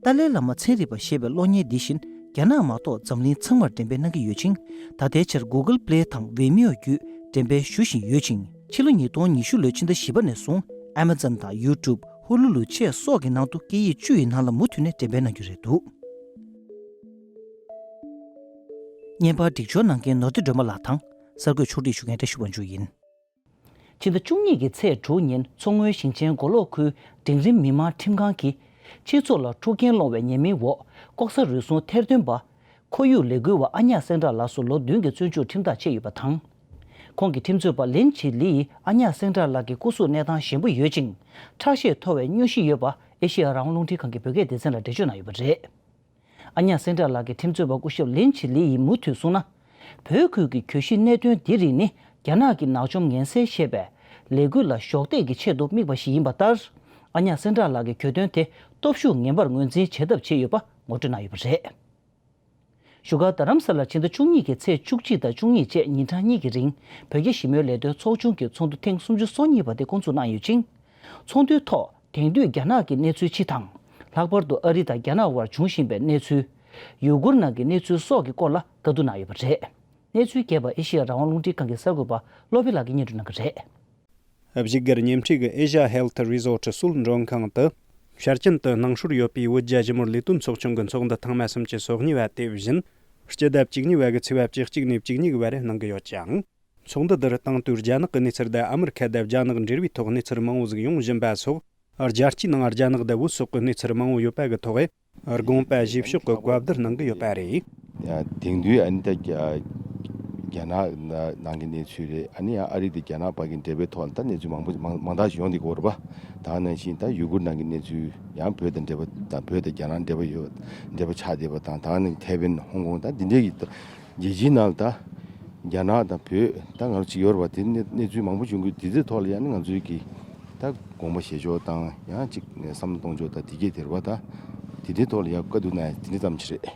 ཏཱ་ལའི་བླ་མ་ཚན་རིག་པ་ཞེས་པའི་གློག་བརྙན་འདི་བཞིན་རྒྱ་ནག་མ་གཏོགས་འཛམ་གླིང་ཚང་མར་འགྲེམས་སྤེལ་གནང་གི་ཡོད་ཅིང་། ད་ལྟའི་ཆར་Google Play་དང་Vimeo་བརྒྱུད་འགྲེམས་སྤེལ་ཞུ་བཞིན་ཡོད་ཅིང་། ཕྱི་ལོ་ཉིས་སྟོང་ཉི་ཤུ་ལོའི་ཕྱི་ཟླ་བཞི་པ་ནས་བཟུང་Amazon་དང་YouTube། Hulu་བཅས་སོགས་ཀྱི་ནང་དུ་སྐད་ཡིག་བཅུ་ཡི་ནང་ལ་མུ་མཐུད་ནས་འགྲེམས་སྤེལ་གནང་རྒྱུ་རེད་འདུག་བརྙན་པར་སྒྲིག་སྦྱོར་གནང་མཁན་ནོར་བདེ་སྒྲོལ་མ་ལགས་དང་། གསར་འགོད་ཕྱོགས་སྒྲིག་ཞུ་མཁན་བཀྲ་ཤིས་དབང་ཕྱུག་ཡིན། ཕྱི་ཟླ་བཅུ་གཉིས་ཀྱི་ཚེས་དྲུག་ཉིན་མཚོ་སྔོན་ཞིང་ཆེན་མགོ་ལོག་ཁུལ་འབྲིང་རིམ་མི་དམངས་ཁྲིམས་ཁང་གིས། སྤྱི་ཚོགས་ལ་འཁྲུག་རྐྱེན་སློང་བའི་ཉེས་མིང་འོག་ལྐོག་ཟ་རུལ་སུངས་ཐེར་འདོན་པ། ཁོར་ཡུག་ལས་འགུལ་བ་ཨ་ཉག་སེང་བྲག་ལགས་སུ་ལོ་བདུན་གྱི་བཙོན་འཇུག་ཁྲིམས་ཐག་བཅད་ཡོད་པ་དང་། ཁོང་གི་ཁྲིམས་རྩོད་པ་ལིན་ཆི་ལི་ཡིས་ཨ་ཉག་སེང་བྲག་ལགས་ཀྱི་སྐུ་གཟུགས་གནས་སྟངས་ཞན་པོ་ཡོད་ཅིང་། ཁྲག་ཤེད་མཐོ་བའི་སྙུང་གཞི་ཡོད་པ་ཨེ་ཤེ་ཡ་རང་དབང་རླུང་འཕྲིན་ཁང་གི་བོད་སྐད་སྡེ་ཚན་ལ་འགྲེལ་བརྗོད་གནང་ཡོད་པ་རེད། ཨ་ཉག་སེང་བྲག་ལགས་ཀྱི་ཁྲིམས་རྩོད་པ་སྐུ་ཞབས་ལིན་ཆི་ལི་ཡིས་མུ་མཐུད་གསུངས་ན། བོད་ཁུལ་གྱི་གྱོད་གཞི་གནད་དོན་འདི་རིགས་ནི་རྒྱ་ནག་གི་ནག་འཇོམས་ངན་སེལ་ཞེས་པའི་ལས་འགུལ་ལ་གཞོགས་འདེགས་ཀྱི་ཆེད་དུ་དམིགས་པ་ཞིག་ཡིན་པ་ལྟར། ཨ་ཉག་སེང་བྲག་ལགས་ཀྱི་གྱོད་དོན་དེ་སྟོབས་ཤུགས་ངན་པར་ངོས་འཛིན་བྱེད་ཐབས་བྱས་ཡོད་པ་ངོ་སྤྲོད་གནང་ཡོད་པ་རེད། བཞུགས་སྒར་རྡ་རམ་ས་ལར་ཕྱི་ཟླ་བཅུ་གཉིས་ཀྱི་ཚེས་བཅུ་གཅིག་དང་བཅུ་གཉིས་བཅས་ཉིན་གྲངས་གཉིས་ཀྱི་རིང་བོད་རྒྱ་ཞི་མོལ་ལས་དོན་ཚོགས་ཆུང་གི་ཚོགས་འདུ་ཐེངས་སུམ་ཅུ་སོ་གཉིས་པ་དེ་འགོ་འཛུགས་གནང་ཡོད་ཅིང་། ཚོགས་འདུའི་ཐོག་དེང་དུས་རྒྱ་ནག་གི་གནས་ཚུལ་སྤྱི་དང་། ལྷག་པར་དུ་ཨ་རི་དང་རྒྱ་ནག་དབར་འབྱུང་བཞིན་པའི་གནས་ཚུལ། ཡུ་གུར་ནང་གི་གནས་ཚུལ་སོགས་ཀྱི་སྐོར་ལ་བཀའ་བསྡུར་གནང་ཡོད་པ་རེད། གནས་ཚུལ་རྒྱས་པ་ཨེ་ཤེ་ཡ་རང་དབང་རླུང་འཕྲིན་ཁང་གི་གསར་འགོད་པ་བློ་བྷེ་ལགས་ཀྱིས་སྙན་སྒྲོན་གནང་གི་རེད། བཞུགས་སྒར་ཉེ་འཁྲིས་ཀྱི་Asia Health Resort Seoul་མགྲོན་ཁང་དུ། ཕྱིར་སྐྱེལ་དུ་གནང་སྲོལ་ཡོད་པའི་བོད་རྒྱ་ཞི་མོལ་ལས་དོན་ཚོགས་ཆུང་གི་ཚོགས་འདུ་ཐེངས་མ་སུམ་ཅུ་སོ་གཉིས་པ་དེ་བཞིན། སྤྱི་ཟླ་བཅུ་གཉིས་པ་གི་ཚེས་པ་བཅུ་གཅིག་ནས་བཅུ་གཉིས་བར་གནང་གི་ཡོད་ཅིང་། ཚོགས་འདུ་འདིར་དང་དུས་རྒྱ་ནག་གི་གནས་ཚུལ་དང་ཨ་མི་རི་ཁ་དང་རྒྱ་ནག་འབྲེལ་བའི་ཐོག་གནས་ཚུལ་མང་བོ་ཟིག་ཡོང་བཞིན་པ་སོགས། རྒྱལ་སྤྱིའི་ནང་རྒྱ་ནག་དང་བོད་སོགས་ཀྱི་གནས་ཚུལ་མང་བོ་ཡོད་པ་གི་ཐོག་དགོངས་པ་བཞེས་ཕྱོགས་ཀྱི་བཀའ་བསྡུར་གནང་གི་ཡོད་པ་རེད། དེང་དུས་ཨ་ནི་ད་རྒྱ་རྒྱ་ནག་ནང་གི་གནས་ཚུལ་རེད། ཨ་ནི་ཡང་ཨ་རི་དང་རྒྱ་ནག་བར་གྱི་འབྲེལ་བའི་ཐོག་ལ་ད་གནས་ཚུལ་མང་པོ་མང་མང་དག་ཞིག་ཡོང་བསྡད་ཀྱི་ཡོད་རེད་པ། ད་ནང་བཞིན་ད་ཡུ་གུར་ནང་གི་གནས་ཚུལ་ཡང་བོད་དང་འབྲེལ་བ་དང་བོད་དང་རྒྱ་ནག་འབྲེལ་བ་ཡོད་འབྲེལ་བ་ཆགས་བསྡད་པ་དང་། ད་ནི་ཐའེ་ཝན་ཧོང་ཀོང་ད་འདི་འདྲའི་གི་རྒྱལ་སྤྱིའི་ནང་ལ་ད་རྒྱ་ནག་དང་བོད་ད་ང་རང་གཅིག་ཡོད་རེད་པ། དེ་གནས་གནས་ཚུལ་མང་པོ་བྱུང་གི་དེ་ཚོའི་ཐོག་ལ་ཡང་ནི་ང་ཚོའི་གི་ ད་དགོངས་པ་བཞེས་ཕྱོགས་དང་ཡང་ཅིག་བསམ་བློ་གཏོང་ཕྱོགས་དང་དེ་གས་དེ་རེད་པ། ད་དེ་འདྲའི་ཐོག་ལ་ཡང་བཀའ་བསྡུར་གནང་ཡ་དེ་འདྲ་ཙམ་ཅིག་རེད།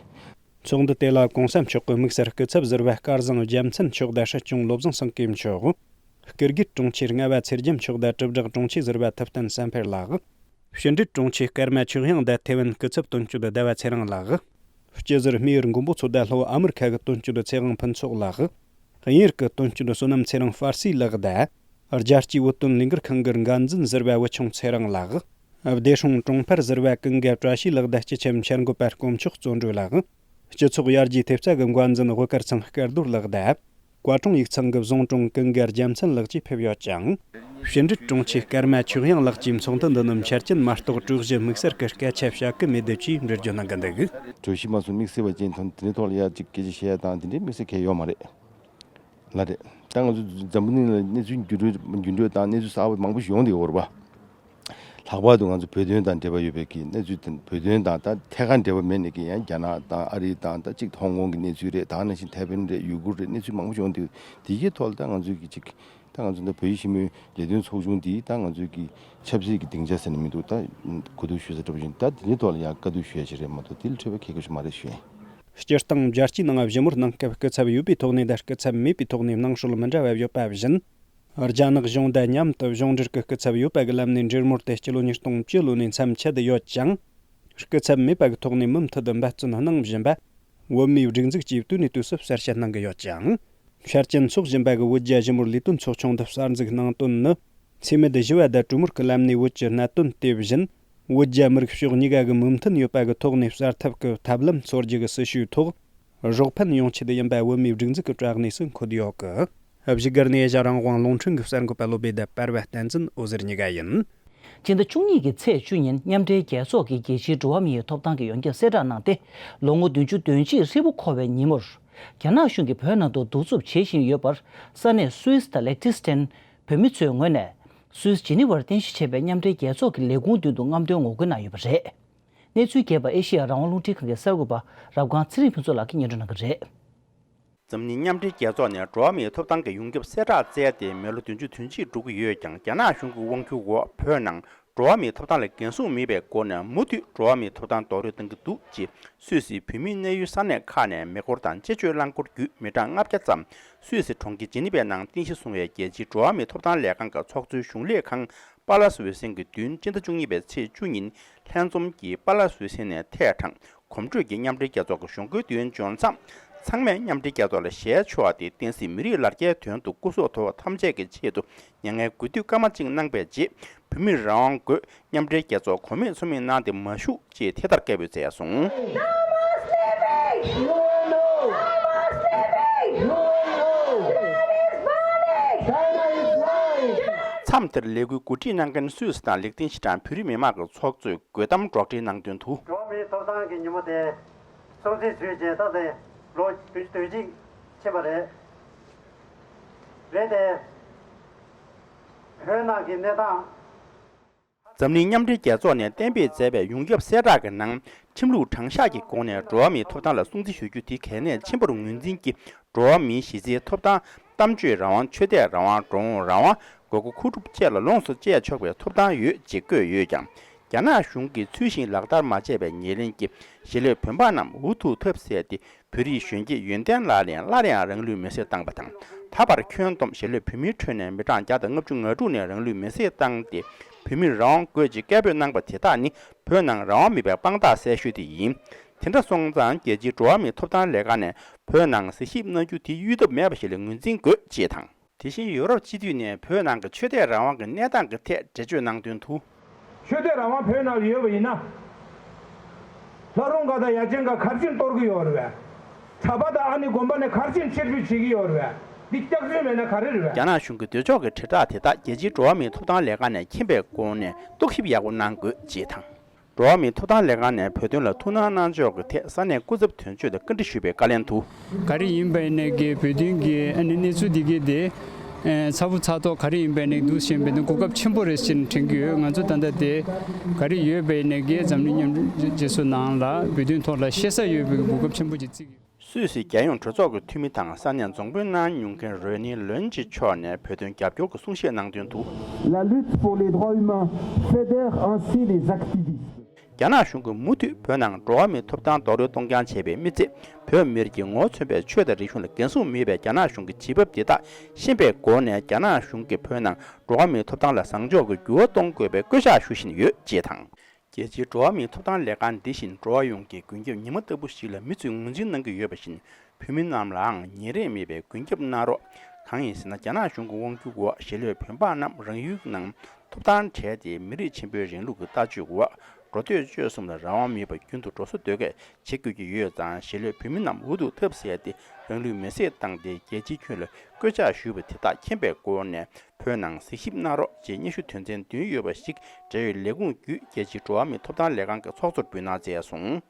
ཚོགས་འདུ་དེ་ལ་གོང་ས་མཆོག་གི་དམིགས་བསལ་སྐུ་ཚབ་ཟུར་པ་སྐལ་བཟང་རྒྱལ་མཚན་མཆོག་དང་སྲིད་སྐྱོང་བློ་བཟང་སེང་གེ་མཆོག་སྐུ་སྒེར་དྲུང་ཆེ་ལྔ་པ་ཚེ་རྒྱལ་མཆོག་དང་དྲིལ་བསྒྲགས་དྲུང་ཆེ་ཟུར་པ་ཐུབ་བསྟན་བསམ་འཕེལ་ལགས། ཕྱི་འབྲེལ་དྲུང་ཆེ་སྐར་མ་ཆོས་དབྱངས་དང་ཐེ་ཝན་སྐུ་ཚབ་དོན་གཅོད་ཟླ་བ་ཚེ་རིང་ལགས། སྤྱི་ཟུར་སྨན་ཡུལ་མགོན་པོ་མཚོ་དང་ལྷོ་ཨ་མི་རི་ཁ་གི་དོན་གཅོད་ཚེ་དབང་ཕུན་ཚོགས་ལགས། དབྱིན་ཡུལ་གྱི་དོན་གཅོད་བསོད་ནམས་ཚེ་རིང་ཧྥ་སི་ལགས་དང་། རྒྱལ་སྤྱིའི་བོད་དོན་ལས་འགུལ་ཁང་གི་འགན་འཛིན་ཟུར་པ་བུ་ཆུང་ཚེ་རིང་ལགས། བདེ་སྲུང་དྲུང་འཕར་ཟུར་པ་ཀུན་དགའ་བཀྲ་ཤིས་ལགས་དང་སྤྱི་ཁྱབ་འཆར་འགོད་པ་དཀོན་མཆོག་བརྩོན་འགྲུས་ལགས། སྤྱི་ཚོགས་ཡར་རྒྱས་ཐེབས་རྩ་གི་འགན་འཛིན་དབུ་དཀར་ཚང་སྐལ་རྡོར་ལགས་དང་། བཀའ་དྲུང་ཡིག་ཚང་གི་བཟུང་དྲུང་ཀུན་དགའ་རྒྱལ་མཚན་ལགས་བཅས་ཕེབས་ཡོད་ཅིང་། ཕྱི་འབྲེལ་དྲུང་ཆེ་སྐར་མ་ཆོས་དབྱངས་ལགས་ཀྱིས་ཚོགས་འདུ་འདི་ནི་འཆར་ཅན་མ་གཏོགས་དྲུག་བཞི་དམིགས་བསལ་གྱི་སྐད་ཆ་བཤད་ཀྱི་མེད་འདུག་ཅེས་འགྲེལ་བརྗོད་གནང་གི་འདུག་གྲོས་གཞི་མ་སོང་དམིགས་བསལ་བ་ཅན་དང་དེ་འདྲའི་ཐོག་ལ་ཡ་གཅིག་སྐད་ཆ་བཤད་ཡ་དང་དེ་འདྲའི་དམིགས་བསལ་གང་ཡོད་མ་རེད། ལགས་རེད། ད་ང་ཚོ་འཛམ་བུ་གླིང་ལ་གནས་ཚུལ་འགྱུར་འགྲོས་འགྱུར་འགྲོས་དང་གནས་ཚུལ་གསར་པ་མང་པོ་ཞིག་ཡོང་བསྡད་ཡོད་རེད་པ། ལྷག་པར་དུ་ང་ཚོ་བོད་དོན་དང་འབྲེལ་བ་ཡོད་པའི་གི་གནས་ཚུལ་དེ་བོད་དོན་དང་ད་ཐད་ཀར་འབྲེལ་བ་མེད་ནས་ཀྱི་ཡང་རྒྱ་ནག་དང་ཨ་རི་དང་ད་གཅིག་ཧོང་ཀོང་གི་གནས་ཚུལ་རེད། ད་ནང་བཞིན་ཐའེ་ཝན་རེད། ཡུ་གུར་རེད། གནས་ཚུལ་མང་པོ་ཞིག་ཡོང་དུས་དེ་གའི་ཐོག་ལ་ད་ང་ཚོའི་གི་གཅིག་ད་ང་ཚོ་ད་བོད་ཡིག་ཤེས་མོལ་ལས་དོན་ཚོགས་ཆུང་འདིས་ད་ང་ཚོའི་གི་ཆབ་སྲིད་ཀྱི་སྡིངས་ཆ་ཟེར་ན་མི་འདུག་ད་གོ་བསྡུར་ཞུ་ས་འདྲ་པོ་ཞིག་ད་དེ་འདྲའི་ཐོག་ལ་ཡང་བཀའ་བསྡུར་ཞུ་ཡ་ཞིག་རེད་མ་གཏོགས་དེ་ལ་འཕྲོས་པའི་གལ་ཁ་ཞིག་མ་རེད་ཞུ་ཡིན། སྤྱིར་བཏང་རྒྱལ་སྤྱིའི་ནང་ཞི་མོལ་གནང་སྐབས་སྐུ་ཚབ་ཡོད་པའི་ཐོག་ནས་དང་སྐུ་ཚབ་མེད་པའི་ཐོག་ནས་གནང་སྲོལ་མི་འདྲ་བ་ཡོད་པ་བཞིན། རྒྱ་ནག་གཞུང་དང་མཉམ་དུ་གཞུང་འབྲེལ་གྱི་སྐུ་ཚབ་ཡོད་པ་གི་ལམ་ནས་འབྲེལ་མོལ་དེ་སྤྱི་ལོ་ཉིས་སྟོང་བཅུ་ལོ་ནས་མཚམས་ཆད་དུ་ཡོད་ཅིང་། སྐུ་ཚབ་མེད་པ་གི་ཐོག་ནས་མུ་མཐུད་དུ་འབད་བརྩོན་གནང་བཞིན་པ། བོད་མིའི་སྒྲིག་འཛུགས་ཀྱིས་དུས་ནས་དུས་སུ་གསལ་བཤད་གནང་གི་ཡོད་ཅིང་། འཆར་ཅན་འཚོགས་བཞིན་པ་གི་བོད་རྒྱ་ཞི་མོལ་ལས་དོན་ཚོགས་ཆུང་འདི་གསར་འཛུགས་གནང་དོན་ནི། འཚེ་མེད་ཞི་བ་དང་གྲོས་མོལ་གྱི་ལམ་ནས་བོད་ཀྱི་གནད་དོན་དེ་བཞིན། བོད་རྒྱ་མི་རིགས་ཕྱོགས་གཉིས་ཀ་གི་མོས་མཐུན་ཡོད་པ་གི་ཐོག་ནས་གསར་ཐབས་ཀྱི་ཐབས་ལམ་འཚོལ་རྒྱུ་གི་སྲི་ཞུའི་ཐོག་རོགས་ཕན་ཡོང་ཆེད་ཡིན་པ་བོད་མིའི་སྒྲིག་འཛུགས་ཀྱི་དྲ་གནས་སུ་འཁོད་ཡོད་གི། བཞུགས་སྒར་ནས་ཨེ་ཤ་རང་དབང་རླུང་འཕྲིན་གྱི་གསར་འགོད་པ་བློ་བྷེ་དང་པར་བ་བསྟན་འཛིན་འོད་ཟེར་གཉིས་ཀ་ཡིན། སྤྱི་ཟླ་བཅུ་གཉིས་ཀྱི་ཚེས་བཅུ་ཉིན་མཉམ་འབྲེལ་རྒྱལ་ཚོགས་ཀྱི་རྒྱལ་སྤྱིའི་འགྲོ་བ་མིའི་ཐོབ་ཐང་གི་ཡོངས་ཁྱབ་གསལ་བསྒྲགས་གནང་སྟེ། ལོ་ངོ་བདུན་ཅུ་དོན་གཅིག་ཧྲིལ་པོ་འཁོར་བའི་ཉིན་མོར། རྒྱ་ནག་གཞུང་གིས་བོད་ནང་དུ་གདུག་རྩུབ་བྱེད་བཞིན་ཡོད་པར། ས་གནས་སུད་སི་དང་ལེག་ཏི་སི་ཐན་བོད་མི་ཚོའི་ངོས་ནས། སུད་སི་ཇི་ནི་ཝར་རྟེན་གཞི་བྱས་པའི་མཉམ་འབྲེལ་རྒྱལ་ཚོགས་ཀྱི་ལས་ཁུངས་མདུན་དུ་རྔམ་སྟོན་ངོ་རྒོལ་གནང་ཡོད་པ་རེད། གནས་ཚུལ་རྒྱས་པ་ཨེ་ཤེ་ཡ་རང་དབང་རླུང་འཕྲིན་ཁང་གི་གསར་འགོད་པ་རབ་སྒང་ཚེ་རིང་ཕུན་ཚོགས་ལགས་ཀྱིས་སྙན་སྒྲོན་གནང་གི་རེད། འཛམ་གླིང་མཉམ་འབྲེལ་རྒྱལ་ཚོགས་ནས་འགྲོ་བ་མིའི་ཐོབ་ཐང་གི་ཡོངས་ཁྱབ་གསལ་བསྒྲགས་བསྩལ་ཏེ་མི་ལོ་བདུན་ཅུ་དོན་གཅིག་འགྲོ་གི་ཡོད་ཀྱང་རྒྱ་ནག་གཞུང་གི་དབང་སྒྱུར་འོག་བོད་ནང་འགྲོ་བ་མིའི་ཐོབ་ཐང་ལ་འགན་སྲུང་མེད་པའི་སྒོ་ནས་མུ་མཐུད་འགྲོ་བ་མིའི་ཐོབ་ཐང་རྡོག་རོལ་གཏོང་གི་འདུག་ཅེས་སུད་སིའི་བོད་མིའི་གནས་ཡུལ་ས་གནས་ཁག་ནས་མེ་འཁོར་དང་སྤྱི་སྤྱོད་རླངས་འཁོར་བརྒྱུད་མི་གྲངས་ལྔ་བརྒྱ་ཙམ་སུད་སི་གྲོང་ཁྱེར་ཇི་ནི་ཝའི་ནང་རྟེན་གཞི་བཟུང་བའི་རྒྱལ་སྤྱིའི་འགྲོ་བ་མིའི་ཐོབ་ཐང་ལས་ཁང་གི་ཚོགས་གཙོའི་གཞུང་ལས་ཁང་པ་ལ་སི་འོད་ཟེར་གྱི་མདུན་སྤྱི་ཟླ་བཅུ་གཉིས་པའི་ཚེས་བཅུ་ཉིན་ལྷན་འཛོམས་ཀྱིས་པ་ལ་སི་འོད་ཟེར་ནས་ཐད་དྲངས། གོམ་བགྲོད་ཀྱིས་མཉམ་འབྲེལ་རྒྱལ་ཚོགས་ཀྱི་གཞུང་སྒོའི་མདུན་འབྱོར་མཚམས། ཚང་མས་མཉམ་འབྲེལ་རྒྱལ་ཚོགས་ལ་ཞལ་ཕྱེ་བ་དེ་བསྟན་སྲིད་མི་རིགས་ལ་རྒྱའི་དོན་དུ་སྐུ་སྲོག་དོར་བ་ཐམས་ཅད་ཀྱི་ཆེད་དུ་མྱ་ངན་གུས་འདུད་སྐར་མ་གཅིག་གནང་པའི་རྗེས། བོད་མིར་རང་དབང་དགོས། མཉམ་འབྲེལ་རྒྱལ་ཚོགས་གོ་མེད་ཚོར་མེད་གནང་སྟེ་མ་བཞུགས་ཅེས་ཐད་ཀར་སྐད་འབོད་མཛད་སོང་། མཚམས་དེར་ལས་འགུལ་གོ་སྒྲིག་གནང་མཁན་སུད་སི་དང་ལེག་ཏེན་ཤི་ཏན་བོད་རིགས་མི་མང་གི་ཚོགས་གཙོས་དགོད་གཏམ་སྒྲོག་འགྲེལ་གནང་དོན་དུ། འགྲོ་བ་མིའི་ཐོབ་ཐང་གི་ཉིན་མོ་དེ་སྲུང་བརྩི་ཞུས་རྗེས་ད་ལྟ་ལོ་བདུན་ཅུ་དོན་གཅིག་ཕྱིན་པ་རེད། རེད་དེ། བོད་ནང་གི་གནས་སྟངས། འཛམ་གླིང་མཉམ་འབྲེལ་རྒྱལ་ཚོགས་ནས་གཏན་འབེབས་མཛད་པའི་ཡོངས་ཁྱབ་གསལ་བསྒྲགས་ཀྱི་ནང་ཁྲིམས་ལུགས་དྲང་གཞག་གི་སྒོ་ནས་འགྲོ་བ་མིའི་ཐོབ་ཐང་ལ་སྲུང་བརྩི་ཞུ་རྒྱུ་དེ་གལ་གནད་ཆེན་པོར་ངོས་འཛིན་གྱིས། འགྲོ་བ་མིའི་གཞི་རྩའི་ཐོབ་ཐང་། གཏམ་བརྗོད་རང་དབང་། ཆོས་དད་རང་དབང་། འགྲོ་འོང་རང་དབང་། དགོས་མཁོ་མཁོ་སྒྲུབ་བཅས་ལ་ལོངས་སུ་སྤྱད་ཆོག་པའི་ཐོབ་ཐང་ཡོད་ཅེས་བཀོད་ཡོད་ཀྱང་། རྒྱ་ནག་གཞུང་གིས་ཚུལ་བཞིན་ལག་བསྟར་མ་བྱས་པའི་ཉེར་ལེན་གྱིས་གཞིས་ལུས་བོད་འབངས་རྣམས་འུ་ཐུག་ཐབས་ཟད་དེ། བོད་རིགས་གཞོན་སྐྱེས་ཡོན་ཏན་ལགས་ལན་སླར་ཡང་རང་ལུས་མེར་སྲེག་བཏང་བ་དང་། ད་བར་ཁྱོན་བསྡོམས་གཞིས་ལུས་བོད་མིའི་ཁྲོད་ནས་མི་གྲངས་བརྒྱ་དང་ལྔ་བཅུ་ང་དྲུག་ནས་རང་ལུས་མེར་སྲེག་བཏང་སྟེ། བོད་མིར་རང་དབང་དགོས་ཅེས་སྐད་འབོད་གནང་པ་དེ་དག་ནི་བོད་ནང་རང་དབང་མེད་པའི་དཔང་རྟགས་གསལ་ཤོས་དེ་ཡིན། དེ་འདྲ་སོང་ཙང་རྒྱལ་སྤྱིའི་འགྲོ་བ་མིའི་ཐོབ་ཐང་ལས་ཁང་ནས་བོད་ནང་གཟིགས་ཞིབ་གནང་རྒྱུ་དེ་གཡོལ་ཐབས་མེད་པ་ཞིག་ལ་ངོས་འཛིན་དགོས་ཅེས་དང་། དེ་བཞིན་ཡོ་རོབ་སྤྱི་འཐུས་ནས་བོད་ནང་གི་ཆོས་དད་རང་དབང་གི་གནས་སྟངས་ཀྱི་ཐད་འགྲེལ་བརྗོད་གནང་དོན་དུ། ཆོས་དད་རང་དབང་བོད་ནང་ལ་ཡོད་པ་ཡིན་ན། ལྷ་རུང་དགའ་ལྡན་ཡ་ཆེན་ཁ་གར་ཆེན་གཏོར་གྱི་ཡོད་རེད་པས། གྲྭ་པ་དང་ཨ་ནི་དགོན་པ་ནས་གར་ཆེན་ཕྱིར་འབུད་བྱེད་ཀྱི་ཡོད་རེད་པས། འདི་སྐྱག་རྫུན་མེད་ན་ག་རེ་རེད་པས། རྒྱ་ནག་གཞུང་གི་འདོད་ཕྱོགས་ཀྱི་དྲིལ་བསྒྲགས་དེ་དག་རྒྱལ་སྤྱིའི་འགྲོ་བ་མིའི་ཐོབ་ཐང་ལས་ཁང་ནས་མཁྱེན་པའི་སྒོ་ནས་རྟོག་ཞིབ་ཡག་པོ་གནང་དགོས་ཅེས་དང་། འགྲོ་བ་མིའི་ཐོབ་ཐང་ལས་ཁང་ནས་བོད་དོན་ལ་ཐུགས་སྣང་གནང་ཕྱོགས་ཀྱི་ཐད་ས་གནས་སྐུ་ཚབ་དོན་གཅོད་ལ་བཀའ་འདྲི་ཞུས་པའི་བཀའ་ལན་དུ། ག་རེ་ཡིན་པ་ཡིན་ནའི་གི་བོད་དོན་གྱི་ཨ་ནི་གནས་ཚུལ་འདི་གའི་དེ། ཚ་བོ་ཚ་ཐོག་ག་རེ་ཡིན་པ་ཡིན་ནའི་འདུག་ཟེར་བའི་དེ་གོ་སྐབས་ཆེན་པོ་རེད་ཟེར་ནས་དྲན་གྱི་ཡོད། ང་ཚོ་ད་ལྟ་དེ་ག་རེ་ཡོད་པ་ཡིན་ནའི་གི་འཛམ་གླིང་མཉམ་འབྲེལ་རྒྱལ་ཚོགས་ནང་ལ་བོད་དོན་ཐོག་ལ་བཤད་ས་ཡོད་པའི་གོ་སྐབས་ཆེན་པོ་ཅིག་བརྩི་གི་ཡོད། སུད་སི་རྒྱལ་ཡོངས་གྲོས་ཚོགས་ཀྱི་འཐུས་མི་དང་ས་གནས་རྫོང་དཔོན་གནང་མྱོང་མཁན་རོ་ནི་ལོན་ཅི་མཆོག་ནས་བོད་དོན་རྒྱབ་སྐྱོར་གྱི་གསུང་བཤད་གནང་དོན་དུ། La lutte pour les droits humains fédère ainsi les activistes. རྒྱ་ནག་གཞུང་གིས་མུ་མཐུད་བོད་ནང་འགྲོ་བ་མིའི་ཐོབ་ཐང་རྡོག་རོལ་གཏོང་རྐྱང་བྱས་པའི་མི་ཚེ། བོད་མི་རིགས་ཀྱི་ངོ་བོ་མཚོན་པའི་ཆོས་དང་རིག་གཞུང་ལ་འགན་སྲུང་མེད་པའི་རྒྱ་ནག་གཞུང་གི་བྱེད་བབ་དེ་དག་ཤེས་པའི་སྒོ་ནས། རྒྱ་ནག་གཞུང་གིས་བོད་ནང་འགྲོ་བ་མིའི་ཐོབ་ཐང་ལ་བཟང་ཕྱོགས་ཀྱི་འགྱུར་བ་གཏོང་དགོས་པའི་སྐུལ་ལྕག་ཞུ་བཞིན་ཡོད་ཅེས་དང་། རྒྱལ་སྤྱིའི་འགྲོ་བ་མིའི་ཐོབ་ཐང་ལས་ཁང་འདི་བཞིན་འགྲོ་བ་ཡོངས་ཀྱི་མགོན་སྐྱབས་ཉི་མ་ལྟ་བུ་ཞིག་ལ་མི་ཚོས་ངོས་འཛིན་གནང་གི་ཡོད་པ་བཞིན། བོད་མི་རྣམས་ལའང་ཉེ་རེངས་མེད་པའི་མགོན་སྐྱབས་གནང་རོགས། གང་ཡིན་ཟེར་ན། རྒྱ་ནག་གཞུང་གི་དབང་སྒྱུར་འོག་གཞིས་ལུས་བོད་འབངས་རྣམས་རང་ཡུལ་ནང་ཐོབ་ཐང་བྲལ་ཏེ། མི་རིགས་ཆེན་པོའི་རིང་ལུགས་ཀྱི་ལྟ་སྤྱོད་འོག་འགྲོ་སྡོད་སྤྱོད་གསུམ་ལ་རང་དབང་མེད་པར་རྒྱུན་དུ་འགྲོ་སོ་སྡོད་སྐད་བྱེད་དགོས་ཀྱི་ཡོད་ཙང་། གཞིས་ལུས་བོད་མི་རྣམས་འུ་ཐུག་ཐབས་ཟད་དེ་རང་ལུས་མེར་སྲེག་བཏང་སྟེ། རྒྱལ་སྤྱིའི་ཁྱོན་ལ་སྐུལ་ལྕག་ཞུས་པ་དེ་དག་མཁྱེན་པའི་སྒོ་ནས། བོད་ནང་གཟིགས་ཞིབ་གནང་རོགས་ཅེས་སྙན་ཞུ་དོན་ཚན་བདུན་ཡོད་པ་ཞིག་འབྲེལ་ཡོད་ལས་ཁུངས་བརྒྱུད་རྒྱལ་སྤྱིའི་འགྲོ་བ་མིའི་ཐོབ་ཐང་ལས་ཁང་གི་ཚོགས་གཙོར་འབུལ་གནང་མཛད་སོང་།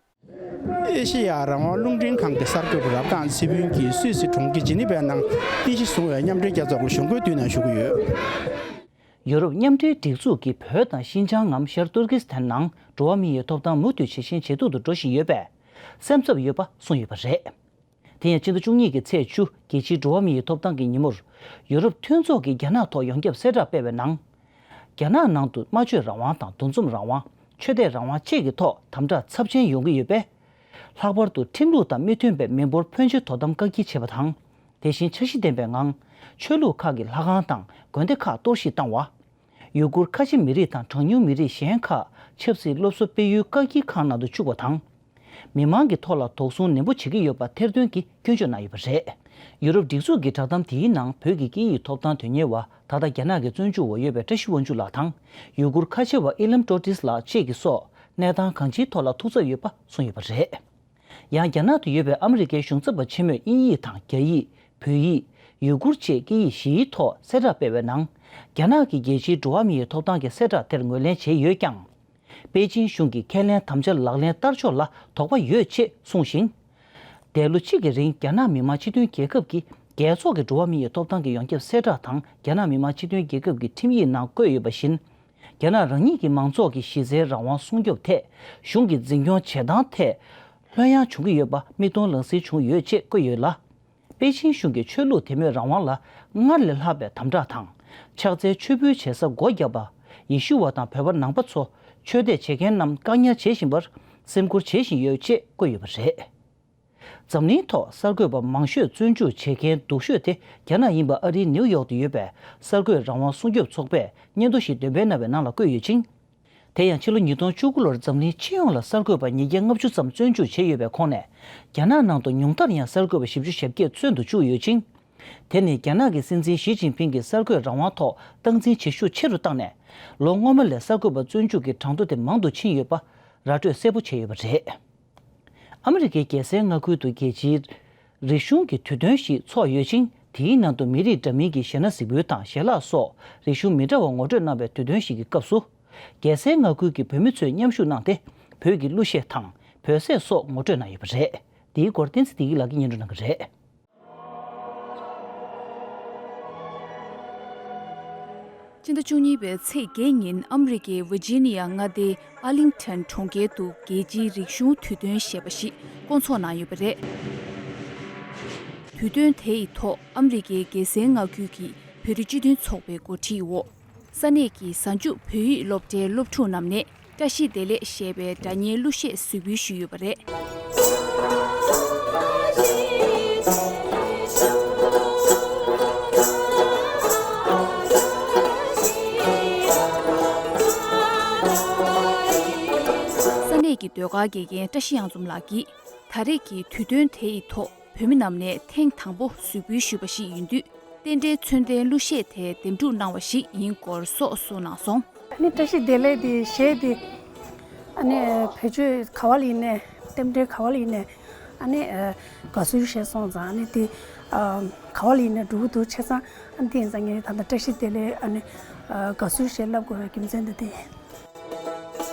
ཨེ་ཤེ་ཡ་རང་དབང་རླུང་འཕྲིན་ཁང་གི་གསར་འགོད་པ་རབ་སྒང་ཚེ་ཕུན་གྱིས་སུད་སི་གྲོང་ཁྱེར་ཇི་ནི་ཝའི་ནང་རྟེན་གཞི་བཟུང་བའི་མཉམ་འབྲེལ་རྒྱལ་ཚོགས་ཀྱི་གཞུང་སྒོའི་མདུན་ནས་ཞུ་གི་ཡོད། ཡུ་རོབ་མཉམ་འབྲེལ་སྒྲིག་འཛུགས་ཀྱིས་བོད་དང་ཤིན་ཅང་ངམ་ཤར་ཏུར་ཀི་སི་ཐན་ནང་འགྲོ་བ་མི་ཡི་ཐོབ་ཐང་མུ་མཐུད་ཇེ་ཞན་ཇེ་སྡུག་ཏུ་འགྲོ་བཞིན་ཡོད་པས་སེམས་འཚབ་ཡོད་པ་གསུངས་ཡོད་པ་རེད། དེ་ཡང་ཕྱི་ཟླ་བཅུ་གཉིས་ཀྱི་ཚེས་བཅུ་རྒྱལ་སྤྱིའི་འགྲོ་བ་མི་ཡི་ཐོབ་ཐང་གི་ཉིན་མོར། ཡུ་རོབ་མཐུན་ཚོགས་ཀྱིས་རྒྱ་ནག་ཐོག་ཡོངས་ཁྱབ་གསལ་བསྒྲགས་སྤེལ་བའི་ནང་། རྒྱ་ནག་ནང་དུ་སྨྲ་བརྗོད་རང་དབང་དང་འདུ་འཛོམས་རང་དབང་། ཆོས་དད་རང་དབང་བཅས་ཀྱི་ཐོག་དམ་དྲག་ཚབས་ཆེན་ཡོང་གི་ཡོད་པས། ལྷག་པར་དུ་ཁྲིམས་ལུགས་དང་མི་མཐུན་པའི་མི་འབོར་ཕོན་ཆེ་དོ་དམ་བཀག་སྐྱིལ་བྱས་པ་དང་། དེ་བཞིན་འཆར་གཞི་ལྡན་པའི་ངང་། ཆོས་ལུགས་ཁག་གི་ལྷ་ཁང་དང་དགོན་སྡེ་ཁག་གཏོར་བཤིག་བཏང་བ། ཡུ་གུར་ཁ་ཆེ་མི་རིགས་དང་གྲངས་ཉུང་མི་རིགས་གཞན་ཁག་ཆབ་སྲིད་སློབ་གསོ་སྤེལ་ཡུལ་བཀག་སྐྱིལ་ཁང་ནང་དུ་བཅུག་པ་དང་། མི་མང་གི་ཐོག་ལ་དོགས་ཟོན་ནན་པོ་བྱེད་ཀྱི་ཡོད་པ་ཐེར་འདོན་གྱིས་སྐྱོན་བརྗོད་གནང་ཡོད་པ་རེད། ཡུ་རོབ་སྒྲིག་འཛུགས་ཀྱི་བསྒྲགས་གཏམ་དེའི་ནང་བོད་ཀྱི་སྐད་ཡིག་ཐོབ་ཐང་དོན་གཉེར་བ་ད་ལྟ་རྒྱ་ནག་གི་བཙོན་འཇུག་འོག་ཡོད་པའི་བཀྲ་ཤིས་དབང་ཕྱུག་ལགས་དང་། ཡུ་གུར་ཁ་ཆེ་བ་ཨི་ལམ་ཀྲོ་ཏིས་ལགས་བཅས་ཀྱི་སོགས་གནས་སྟངས་གང་ཅིའི་ཐོག་ལ་ཐུགས་འཚབ་ཡོད་པ་གསུངས་ཡོད་པ་རེད། ཡང་རྒྱ་ནག་ཏུ་ཡོད་པའི་ཨ་མི་རི་ཀའི་གཞུང་ཚབ་པ་ཆེན་མོས་དབྱིན་ཡིག་དང་རྒྱ་ཡིག་བོད་ཡིག་ཡུ་གུར་བཅས་སྐད་ཡིག་བཞིའི་ཐོག་གསལ་བསྒྲགས་སྤེལ་བའི་ནང་། རྒྱ་ནག་གིས་རྒྱལ་སྤྱིའི་འགྲོ་བ་མིའི་ཐོབ་ཐང་གི་གསལ་བསྒྲགས་དེར་ངོས་ལེན་བྱས་ཡོད་ཀྱང་། པེ་ཅིང་གཞུང་གིས་ཁས་ལེན་དམ་བཅའ་ལག་ལེན་བསྟར་ཕྱོགས་ལ་དོགས་པ་ཡོད་ཅེས་གསུངས་ཤིང་། འདས་ལོ་གཅིག་གི་རིང་རྒྱ་ནག་མི་དམངས་སྤྱི་མཐུན་རྒྱལ་ཁབ་ཀྱི་རྒྱལ་ཚོགས་ཀྱི་འགྲོ་བ་མིའི་ཐོབ་ཐང་གི་ཡོངས་ཁྱབ་གསལ་བསྒྲགས་དང་རྒྱ་ནག་མི་དམངས་སྤྱི་མཐུན་རྒྱལ་ཁབ་ཀྱི་ཁྲིམས་ཡིག་ནང་བཀོད་ཡོད་པ་བཞིན། རྒྱ་ནག་རང་ཉིད་ཀྱི་མང་ཚོགས་ཀྱི་གཞི་རྩའི་རང་དབང་སྲུང་སྐྱོབ་ཐད་གཞུང་གི་འཛིན་སྐྱོང་བྱེད་སྟངས་ཐད་ལྷོད་ཡངས་བྱུང་གི་ཡོད་པ་མིག་མཐོང་ལག་ཟིན་བྱུང་ཡོད་ཅེས་བཀོད་ཡོད་ལ། པེ་ཅིང་གཞུང་གིས་ཆོས་ལུགས་དད་མོས་རང་དབང་ལ་སྔར་ལས་ལྷག་པའི་དམ་དྲག་དང་། ཕྱག་འཚལ་མཆོད་འབུལ་བྱེད་ས་སྒོ་བརྒྱབ་པ། ཡེ་ཤུ་བ་དང་བོད་པ་ནང་པ་ཚོ་ཆོས་དད་བྱེད་མཁན་རྣམས་བཀག་ཉར་བྱེད་བཞིན་པར་སེམས་ཁུར་བྱེད་བཞིན་ཡོད་ཅེས་བཀོད་ཡོད་པ་རེད། འཛམ་གླིང་ཐོག་གསར་འགོད་པ་མང་ཤོས་བཙོན་འཇུག་བྱེད་མཁན་སྡུག་ཤོས་དེ་རྒྱ་ནག་ཡིན་པ་ཨ་རིའི་ནིའུ་ཡོག་ཏུ་ཡོད་པའི་གསར་འགོད་རང་དབང་སྲུང་སྐྱོབ་ཚོགས་པས་སྙན་ཐོ་ཞིག་འདོན་སྤེལ་གནང་བའི་ནང་ལ་བཀོད་ཡོད་ཅིང་། དེ་ཡང་ཕྱི་ལོ་ཉིས་སྟོང་བཅུ་དགུ་ལོར་འཛམ་གླིང་སྤྱི་ཡོངས་ལ་གསར་འགོད་པ་ཉིས་བརྒྱ་ལྔ་བཅུ་ཙམ་བཙོན་འཇུག་བྱས་ཡོད་པའི་ཁོངས་ནས། རྒྱ་ནག་ནང་དུ་ཉུང་མཐར་ཡང་གསར་འགོད་པ་བཞི་བཅུ་ཞེ་བརྒྱད་བཙོན་དུ་བཅུག་ཡོད་ཅིང་། དེ་ནི་རྒྱ་ནག་གི་སྲིད་འཛིན་ཞི་ཅིན་ཕིང་གིས་གསར་འགོད་རང་དབང་ཐོག་སྟངས་འཛིན་བྱེད་ཤུགས་ཆེ་རུ་བཏང་ནས། ལོ་སྔོན་མ་ལས་གསར་འགོད་པ་བཙོན་འཇུག་གི་གྲངས་ཐོ་དེ་མང་དུ་ཕྱིན་ཡོད་པ་ར་སྤྲོད་གསལ་པོ་བྱས་ཡོད་པ་རེད། ཨ་མི་རི་ཀའི་རྒྱལ་སའི་མངའ་ཁུལ་དུ་རྒྱལ་སྤྱིའི་རིག་གཞུང་གི་དུས་སྟོན་ཞིག་འཚོགས་ཡོད་ཅིང་། དེའི་ནང་དུ་མི་རིགས་འདྲ་མིན་གྱི་གཞས་སྣ་གཟིགས་འབུལ་དང་ཞལ་ལག་སོགས་རིག་གཞུང་མི་འདྲ་བ་ངོ་སྤྲོད་གནང་བའི་དུས་སྟོན་ཞིག་གི་སྐབས་སུ། རྒྱལ་སའི་མངའ་ཁུལ་གྱི་བོད་མི་ཚོས་མཉམ་ཞུགས་གནང་སྟེ། བོད་ཀྱི་གླུ་གཞས་དང་བོད་ཟས་སོགས་ངོ་སྤྲོད་གནང་ཡོད་པ་རེད། འདིའི་སྐོར་བསྟན་འཛིན་བདེ་སྐྱིད་ལགས་ཀྱིས་སྙན་སྒྲོན་གནང་གི་རེད། ཕྱི་ཟླ་བཅུ་གཉིས་པའི་ཚེས་བརྒྱད་ཉིན་ཨ་མི་རི་ཀའི་ཝི་ཇི་ནི་ཡ་མངའ་སྡེའི་ཨར་ལིང་ཊོན་གྲོང་ཁྱེར་དུ་རྒྱལ་སྤྱིའི་རིག་གཞུང་དུས་སྟོན་ཞེས་པ་ཞིག་བསྐོང་ཚོགས་གནང་ཡོད་པ་རེད། དུས་སྟོན་དེ་ཡི་ཐོག་ཨ་མི་རི་ཀའི་རྒྱལ་སའི་མངའ་ཁུལ་གྱི་བོད་རིགས་སྤྱི་མཐུན་ཚོགས་པའི་འགོ་ཁྲིད་འོག་ས་གནས་ཀྱི་གཟའ་མཇུག་བོད་ཡིག་སློབ་གྲྭའི་སློབ་ཕྲུག་རྣམས་ནས། བཀྲ་ཤིས་བདེ་ལེགས་ཞེས་པའི་སྒྲ་སྙན་གླུ་གཞས་གཟིགས་འབུལ་ཞུས་ཡོད་པ་རེད། ས་གནས་ཀྱི་ཟློས་གར་དགེ་རྒན་བཀྲ་ཤིས་གཡང་འཛོམས་ལགས་ཀྱིས་ད་རེས་ཀྱི་དུས་སྟོན་དེ་ཡི་ཐོག་བོད་མི་རྣམས་ནས་ཐེངས་དང་པོ་གཟིགས་འབུལ་ཞུས་པ་ཞིག་ཡིན་དུས། རྟེན་འབྲེལ་མཚོན་ལྡན་གླུ་གཞས་དེ་འདེམས་སྒྲུག་གནང་བ་ཞིག་ཡིན་སྐོར་སོགས་གསུངས་གནང་སོང་། ཨ་ནི་བཀྲ་ཤིས་བདེ་ལེགས་དེ་གཞས་དེ་ཨ་ནི་བེད་སྤྱོད་ག་བ་ལ་ཡིན་ནའི་རྟེན་འབྲེལ་ག་བ་ལ་ཡིན་ནའི་ཨ་ནི་དགའ་བསུའི་གཞས་སོང་ཙང་ཨ་ནི་དེ་ག་བ་ལ་ཡིན་ནའི་འགྲུབ་ཀྱི་འདུག་བྱས་ཙང་ཨ་ནི་དེ་ཡིན་ཙང་ངས་ད་ལྟ་བཀྲ་ཤིས་བདེ་ལེགས་ཨ་ནི་དགའ་བསུའི་གཞས་བསླབ་དགོས་པའི་རྒྱུ་མཚན་དེ་དེ་ཡིན།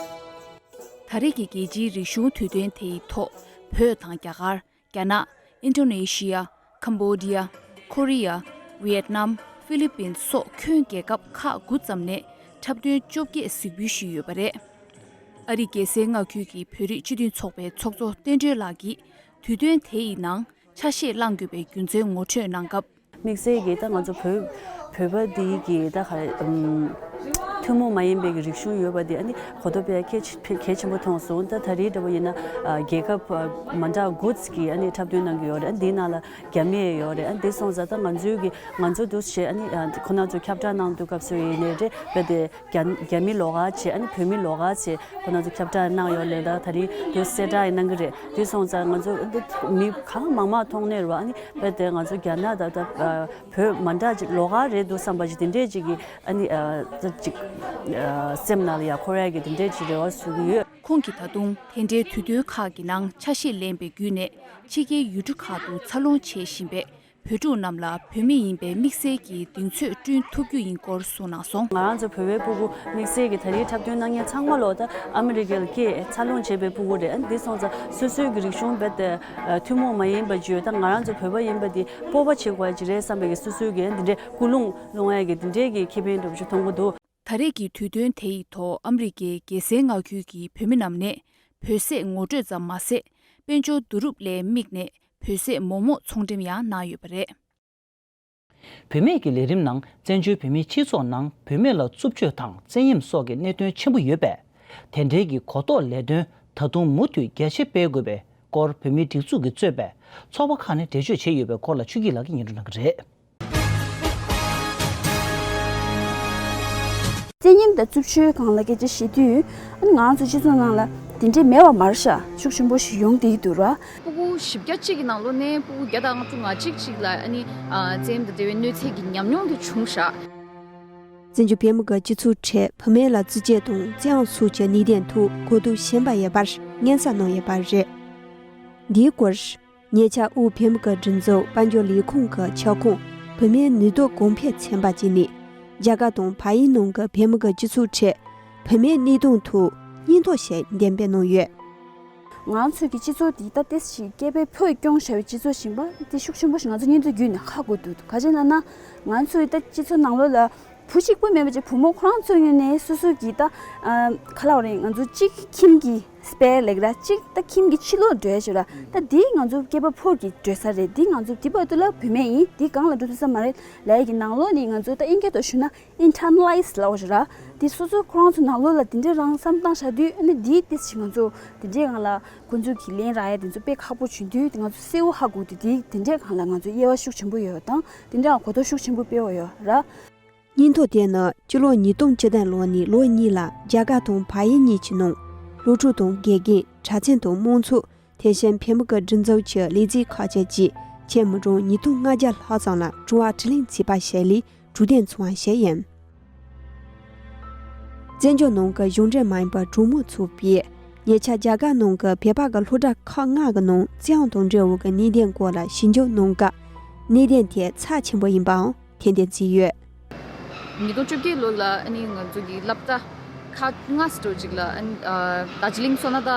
ད་རེས་ཀྱི་རྒྱལ་སྤྱིའི་རིག་གཞུང་དུས་སྟོན་དེ་ཡི་ཐོག་བོད་དང་རྒྱ་གར། རྒྱ་ནག་ཨིན་ཌོ་ནེ་ཤི་ཡ། ཀམ་བོ་ཌི་ཡ། ཁོ་རི་ཡ། ཝི་ཡེད་ནམ། ཧྥི་ལི་པིན་སོགས་ཁྱོན་རྒྱལ་ཁབ་ཁག་དགུ་ཙམ་ནས་འཁྲབ་སྟོན་བཅོ་བརྒྱད་གཟིགས་འབུལ་ཞུས་ཡོད་པ་རེད། ཨ་རིའི་རྒྱལ་སའི་མངའ་ཁུལ་གྱི་བོད་རིགས་སྤྱི་མཐུན་ཚོགས་པའི་ཚོགས་གཙོ་བསྟན་སྒྲོལ་ལགས་ཀྱིས་དུས་སྟོན་དེ་ཡི་ནང་ ཆ་ཤས་བླང་དགོས་པའི་རྒྱུ་མཚན་ངོ་སྤྲོད་གནང་སྐབས། དམིགས་བསལ་གྱིས་ད་ང་ཚོ་བོད་བོད་པ་འདི་གི་ད་ག་རེ་ཨམ། ཐུན་མོང་མ་ཡིན་པའི་གི་རིག་གཞུང་ཡོད་པ་འདི་ཨ་ནི་གོ་རྟོགས་སྤེལ་གལ་ཆེ་གལ་ཆེན་པོ་མཐོང་སོང་། ད་ད་རེས་འདྲ་པོ་ཡིན་ན་ཨ་རྒྱལ་ཁབ་ཨ་མ་འདྲ་དགུ་གི་ཨ་ནི་འཁྲབ་སྟོན་གནང་གི་ཡོད་རེད། ཨ་འདིའི་ནང་ལ་རྒྱ་མི་ཡོད་རེད། ཨ་འདི་སོང་ཙང་ད་ང་ཚོའི་གི་ང་ཚོ་འདུ་བྱེད་ཨ་ནི་ཨ་ཁོ་ན་ཚོ་ཁྱབ་བསྒྲགས་གནང་དུས་སྐབས་སུ་ཡིན་ནའི་རེད། རྦད་དེ་རྒྱ་རྒྱ་མི་ལོགས་ཀ་བྱས་ཨ་ནི་བོད་མི་ལོགས་ཀ་བྱས་ཁོ་ན་ཚོ་ཁྱབ་བསྒྲགས་གནང་ཡོད་ལེ། ད་ད་རེས་དུས་གསལ་བསྒྲགས་ཡང་གནང་གི་རེད། དེ་སོང་ཙང་ང་ཚོ་འདི་མི་གང་མང་མང་མཐོང་ནས་རེད་བ། ཨ་ནི་རྦད་དེ་ང་ཚོ་རྒྱ་ནག་ད་ད་བོད་མ་འདྲ་ཅིག་ལོགས་ཀ་རེད་འདུག་བསམ་པ་ཅིག་དེ་འདྲས་ཅིག་གི་ཨ་ནི་ཅིག་སེམས་ནང་ལ་ཡང་འཁོར་ཡ་གི་དེ་འདྲས་ཅིག་རེ་བ་ཞུ་གི་ཡོད། ཁོང་གིས་ད་དུང་དེ་འདྲའི་དུས་སྟོན་ཁག་གི་ནང་ཆ་ཤས་ལེན་པའི་བརྒྱུད་ནས་ཕྱི་རྒྱལ་ཡུལ་གྲུ་ཁག་ཏུ་འཚར་ལོངས་བྱེད་བཞིན་པའི་བོད་ཕྲུག་རྣམས་ལ་བོད་མི་ཡིན་པའི་དམིགས་བསལ་གྱི་གདེང་ཚོད་བསྐྲུན་ཐུབ་རྒྱུ་ཡིན་སྐོར་གསུངས་གནང་སོང་། ང་རང་ཚོ་བོད་པའི་ཕྲུ་གུ་དམིགས་བསལ་གྱི་ད་རེས་འཁྲབ་སྟོན་གནང་མཁན་ཚང་མ་ལོ་ད་ཨ་མི་རི་ཀའི་ལ་སྐྱེས་འཚར་ལོངས་བྱས་པའི་ཕྲུ་གུ་རེད། ཨ་འདི་སོང་ཙང་སོ་སོའི་གི་རིག་གཞུང་རྦད་དེ་ཐུན་མོང་མ་ཡིན་པ་བརྗོད་ད་ང་རང་ཚོ་བོད་པ་ཡིན་པ་འདི་སྤོབས་པ་བྱེད་དགོས་ཀྱི་རེད་བསམ་པའི་གི་སོ་སོའི་གི་འདི་འདྲའི་ཀུན་སློང་སློང་ཡ་གི་འདི་འདྲའི་གི་ཁེ་ཕན་འདྲ་པོ་ཞིག་མཐོང་གི་འདུག། ད་རེས་ཀྱི་དུས་སྟོན་དེ་ཡི་ཐོག་ཨ་མི་རི་ཀའི་རྒྱལ་སའི་མངའ་ཁུལ་གྱི་བོད་མི་རྣམས་ནས་བོད་ཟས་ངོ་སྤྲོད་ཙམ་མ་ཟད། དཔལ་འབྱོར་བསྡུ་རུབ་ལ་དམིགས་ནས་བོད་ཟས་མོག་མོག་ཚོང་འགྲེམས་ཡང་གནང་ཡོད་པ་རེད། བུད་མེད་ཀྱི་ལས་རིམ་ནང་བཙན་བྱོལ་བོད་མིའི་སྤྱི་ཚོགས་ནང་བུད་མེད་ལ་རྩུབ་སྤྱོད་དང་བཙན་གཡེམ་སོགས་ཀྱི་གནད་དོན་ཆེན་པོ་ཡོད་པས། དེ་འབྲེལ་གྱི་གོ་རྟོགས་ལས་དོན་ད་དུང་མུ་མཐུད་རྒྱ་ཆེ་སྤེལ་དགོས་པའི་སྐོར་བོད་མིའི་སྒྲིག་འཛུགས་ཀྱིས་གཙོས་པའི་ཚོགས་པ་ཁག་ནས་འགྲེལ་བརྗོད་བྱས་ཡོད་པའི་སྐོར་ལ་ཆོས་སྐྱིད་ལགས་ཀྱིས་སྙན་སྒྲོན་གནང་གི་རེད། བཙན་གཡེམ་དང་རྩུབ་སྤྱོད་སྒང་ལ་སྐད་ཆ་བཤད་དུས། ཨ་ནི་ང་རང་ཚོ་སྤྱི་ཚོགས་ནང་ལ་དེ་འདྲའི་མེད་པ་མ་རེད་ཤག་ཤུགས་ཆེན་པོ་ཞིག་ཡོང་བསྡད་ཀྱི་འདུག་ར། ཕྲུ་གུ་བཞི་བརྒྱ་གཅིག་གི་ནང་ལོགས་ནས་ཕྲུ་གུ་བརྒྱ་དང་ལྔ་བཅུ་ང་གཅིག་ཅིག་ལ་ཨ་ནི་ཨ་བཙན་གཡེམ་དང་འབྲེལ་བའི་གནོད་འཚེ་གི་ཉམས་མྱོང་དེ་བྱུང་ཤག། བཙན་བྱོལ་བོད་མི་གི་སྤྱི་ཚོགས་ཁྲོད་བུད་མེད་ལ་རྩུབ་སྤྱོད་དང་བཙན་དབང་སོགས་ཀྱི་གནད་དོན་ཐོག་གོ་རྟོགས་ཞན་པ་ཡོད་པར་སྙན་སེང་གནང་ཡོད་པ་རེད། འདིའི་སྐོར། ཉེ་ཆར་དབུས་བོད་མི་གི་སྒྲིག་འཛུགས་དཔལ་འབྱོར་ལས་ཁུངས་ཀྱི་ཁྱབ་ཁོངས་བུད་མེད་ནུས་སྟོབས་གོང་འཕེལ་ཚན་པ་བཅས་ནས་རྒྱ་གར་དང་བལ་ཡུལ་ནང་གི་བོད་མི་གི་སྤྱི་ཚོགས་ཁྲོད་བུད་མེད་གནས་སྟངས་ཐོག་སྙན་ཐོ་ཞིག་འདོན་སྤེལ་གནང་ཡོད། ང་ཚོའི་གི་སྤྱི་ཚོགས་འདི་ད་ཏོག་ཙམ་སྐྱེས་པའི་ཕོ་ཡིས་སྐྱོང་བཞག་པའི་སྤྱི་ཚོགས་ཡིན་པ་འདི་ཤུགས་ཆེན་པོ་ཞིག་ང་ཚོ་སྙན་ཐོ་བརྒྱུད་ནས་ཧ་གོ་ཐུབ་འདུག། ག་རེ་ལབ་ན་ང་ཚོའི་ད་སྤྱི་ཚོགས་ནང་ལོགས་ལ་བུ་གཅིག་པུ་མེད་པ་ཅིག་བུ་མོ་ཁོ་རང་ཚོའི་ངོས་ནས་སོ་སོ་གི་ད་ཨ་ག་ལབ་དགོས་རེད། ང་ཚོ་གཅིག་ཁྱིམ་གྱི་སྤེ་ར་ལབ་ཀྱི་ར། གཅིག་ད་ཁྱིམ་གྱི་ཕྱི་ལོགས་འགྲོ་ཡ་ཅིག་ར། ད་འདི་ང་ཚོ་སྐྱེས་པ་ཕོ་གི་འགྲོ་ས་རེད། འདི་ང་ཚོ་འདི་བར་དུ་ལ་བུད་མེད་ཡིན། འདི་སྒང་ལ་འགྲོ་ཐུབ་ས་མ་རེད་ལབ་ཡ་གི་ནང་ལོགས་ནས་ང་ཚོ་ད་ཨིན་སྐད་ཐོག་ཞུས་ན་ཨིན་ཊར་ནལ་ལའི་ཛི་ལབ་ཡ་ཅིག་ར། འདི་སོ་སོ་ཁོ་རང་ཚོ་ནང་ལོགས་ལ་འདི་འདྲའི་རང་བསམ་བཏང་བཞག་དུས་ཨ་ནི་འདི་ཏོག་ཙམ་ང་ཚོ་འདི་འདྲའི་སྒང་ལ་ཁོ་ཚོ་གི་ལན་རག་ཡ་དེ་ཚོ་དཔེ་ཁག་པོ་བྱུང་དུས་ང་ཚོ་གསལ་བོ་ཧ་གོ་དུས་འདི་འདི་འདྲའི་སྒང་ལ་ང་ཚོ་དབྱེ་བ་ཤུགས་ཆེན་པོ་ཡོད་དང་འདི་འདྲའི་གོ་རྟོགས་ཤུགས་ཆེན་པོ་སྤེལ་བ་ཡོད་ར། སྙན་ཐོ་དེ་ནི་སྤྱི་ལོ་ཉིས་སྟོང་བཅུ་བདུན་ལོ་ནས་ལོ་གཉིས་ལ་རྒྱ་གར་དང་བལ་ཡུལ་གཉིས་ཀྱི་ནང་སློབ་ཕྲུག་དང་དགེ་རྒན། གྲྭ་བཙུན་དང་མང་ཚོགས། དེ་བཞིན་བོད་མི་གི་སྒྲིག་འཛུགས་ཀྱི་ལས་བྱེད་ཁག་ཅན་བཅས་ཁྱོན་མི་གྲངས་ཉིས་སྟོང་ལྔ་བརྒྱ་ལྷག་ཙམ་ལ་དྲི་བ་དྲིས་ལན་བྱས་པ་ཞིག་ལས་གྲོས་བསྡུར་འཚོགས་པ་ཞིག་ཡིན། བཙན་བྱོལ་ནང་གི་གཞུང་འབྲེལ་མ་ཡིན་པའི་གྲོས་མོལ་ཚོགས་པས་ཉེ་ཆར་རྒྱ་གར་ནང་གི་བོད་པ་གི་སློབ་གྲྭ་ཁག་ལྔ་གི་ནང་བཙན་དབང་དང་འབྲེལ་བའི་གནད་དོན་སྐོར་ལ་ཞིབ་འཇུག་གནང་སྐབས་གནད་དོན་དེ་ཚབས་ཆེན་པོ་ཡིན་པའང་ཐེར་འདོན་བྱས་ཡོད། ཉིས་སྟོང་བཅོ་བརྒྱད་ལོ་ལ་ཨ་ནི་ང་ཚོ་གི་སློབ་གྲྭ་ཁག་ལྔ་ཙམ་ཅིག་ལ་ཨ་ནི་ཨ་རྡོ་རྗེ་གླིང་སོ་ན་ད་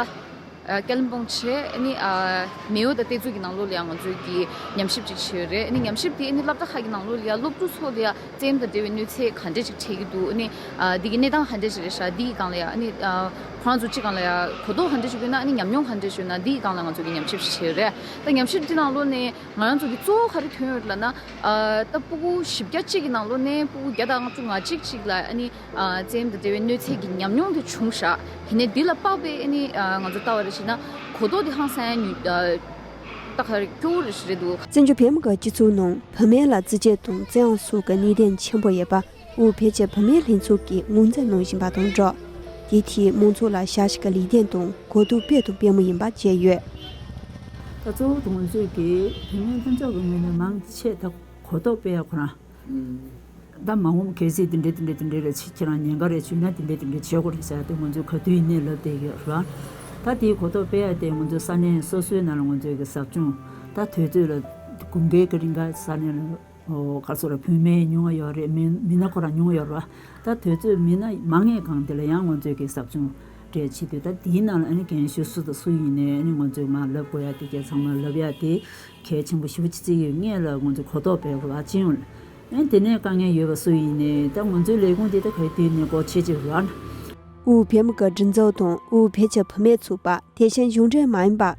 ཨ་ཀ་ལིམ་པོང་བྱས་ཨ་ནི་ཨ་མེའོ་དང་ཏེ་ཙུའུ་གི་ནང་ལོགས་ལ་ཡང་ང་ཚོ་གི་ཉམས་ཞིབ་ཅིག་བྱས་ཡོད་རེད། ཨ་ནི་ཉམས་ཞིབ་དེ་ཨ་ནི་སློབ་གྲྭ་ཁག་གི་ནང་ལོགས་ལ་ཡང་སློབ་ཕྲུག་ཚོ་ལ་ཡང་བཙན་དང་འབྲེལ་བའི་གནོད་འཚེ་ག་འདྲས་ཅིག་འཕྲད་ཀྱི་འདུག། ཨ་ནི་ཨ་འདི་གི་གནས་སྟངས་ག་འདྲས་ཅིག་རེད་ཤག། འདི་གི་སྒང་ལ་ཡང་ཨ་ནི་ཨ་ཁོ་རང་ཚོ་གཅིག་སྒང་ལ་ཡང་གོ་རྟོགས་ག་འདྲས་ཅིག་ཡོད་ན། ཨ་ནི་ཉམས་མྱོང་ག་འདྲས་ཅིག་ཡོད་ན། འདི་གི་སྒང་ལ་ང་ཚོ་གི་ཉམས་ཞིབ་ཅིག་བྱས་ཡོད་རེད། ད་ཉམས་ཞིབ་འདི་ནང་ལོགས་ནས་ང་རང་ཚོ་གི་གཙོ་བོ་ག་རེ་ཐོན་ཡོད་ལབ་ན། ཨ་ད་ཕྲུ་གུ་བཞི་བརྒྱ་གཅིག་གི་ནང་ལོགས་ནས་ཕྲུ་གུ་བརྒྱ་དང་ལྔ་བཅུ་ང་གཅིག་ཅིག་ལ་ཨ་ནི་ཨ་བཙན་དང་འབྲེལ་བའི་གནོད་འཚེ་གི་ཉམས་མྱོང་དེ་བྱུང་ཤག། ཡིན་ནའི་འདི་ལ་དཔག་པའི་ཨ་ནི་ཨ་ང་ཚོ་ལྟ་བ་རེ་བྱས་ན་གོ་རྟོགས་དེ་ཧང་སང་ཡ་ཉུང་ཨ་ད་ག་རེ་སྐྱོ་བོ་རེ་ཞིག་རེད་འདུག། བཙན་བྱོལ་བོད་མི་གི་སྤྱི་ཚོགས་ནང་བུད་མེད་ལ་རྩིས་དཔྱད་དང་བཙན་དབང་སོགས་ཀྱི་གནད་དོན་ཆེན་པོ་ཡོད་པ་དབུས་བོད་ཀྱི་བུད་མེད་ལྷན་ཚོགས་ཀྱིས་ངོས་འཛིན་གནང་བཞིན་པ་དང་སྦྲགས། དེའི་ཐད་མང་ཚོགས་ལ་ཞབས་ཞུ་གི་ལས་དོན་དང་གོ་རྟོགས་སྤེལ་དང་སྤེལ་མུས་ཡིན་པ་བཅས་ཡོད། ད་གཙོ་བོ་དེ་ང་ཚོས་ཀྱི་བུད་མེད་ལྷན་ཚོགས་ཀྱི་ངོས་ནས་མང་ཆེ་ད་གོ་རྟོགས་སྤེལ་ཡ་ཁོ་རང་། ད་མ་འོངས་གལ་སྲིད་དེ་འདྲ་དེ་འདྲ་དེ་འདྲ་རེ་ཁྱེད་རང་ཉེན་ཁ་རེ་བྱུང་ན་དེ་འདྲ་དེ་འདྲ་བྱེད་དགོས་རེད་ཟེར་ཡ་དེ་ང་ཚོས་ག་དུས་ཡིན་ནའི་ལབ་བསྡད་ཡོད་རེད་བ། ད་དེའི་གོ་རྟོགས་སྤེལ་ཡ་དེ་ང་ཚོའི་ས་གནས་སོ་སོའི་ནང་ལ་ང་ཚོའི་གི་ཟབ་སྦྱོང་ད་དུས་ཚོད་ལ་དགུན་ཁའི་གི་རིང་ག་ས་གནས་ལ་ཨོ་ག་རེ་ཟེར་ར་བུད་མེད་ཉུང་བ་ཡོད་རེད། མི་མི་སྣ་ཁོ་རང་ཉུང་བ་ཡོད་རེད་བ། ད་དུས་ཚོད་མི་སྣ་མང་ངེས་གང་དེ་ལ་ཡང་ང་ཚོའི་གི་ཟབ་སྦྱོང་རེ་བྱེད་དུས་ད་དེའི་ནང་ལ་ཨ་ནི་རྒན་གཞོན་སུ་དང་སུ་ཡིན་ནའི་ཨ་ནི་ང་ཚོས་མར་ལབ་དགོས་ཡ་དེ་གས་ཚང་མ་ལབ་ཡ་དེ། གལ་ཆེན་པོ་ཞེ་པོ་ཅིག་བརྩི་ཡོད། སྔོན་ལ་ང་ཚོ་གོ་རྟོགས་སྤེལ་དགོས་པ་ཅི་ཡོང་། ཨེ་དེ་ནས་དཀའ་ངལ་ཡོད་པ་སུ་ཡིན་ནའི་ད་ང་ཚོའི་ལས་ཁུངས་དེ་ད་ག་དུས་ནས་སྒོ་ཕྱེ་ཅིག་ར། དབུས་བོད་མི་གི་སྒྲིག་འཛུགས་དང་དབུས་བོད་ཀྱི་བུད་མེད་ཚོགས་པ་དེ་བཞིན་གཞུང་འབྲེལ་མ་ཡིན་པ་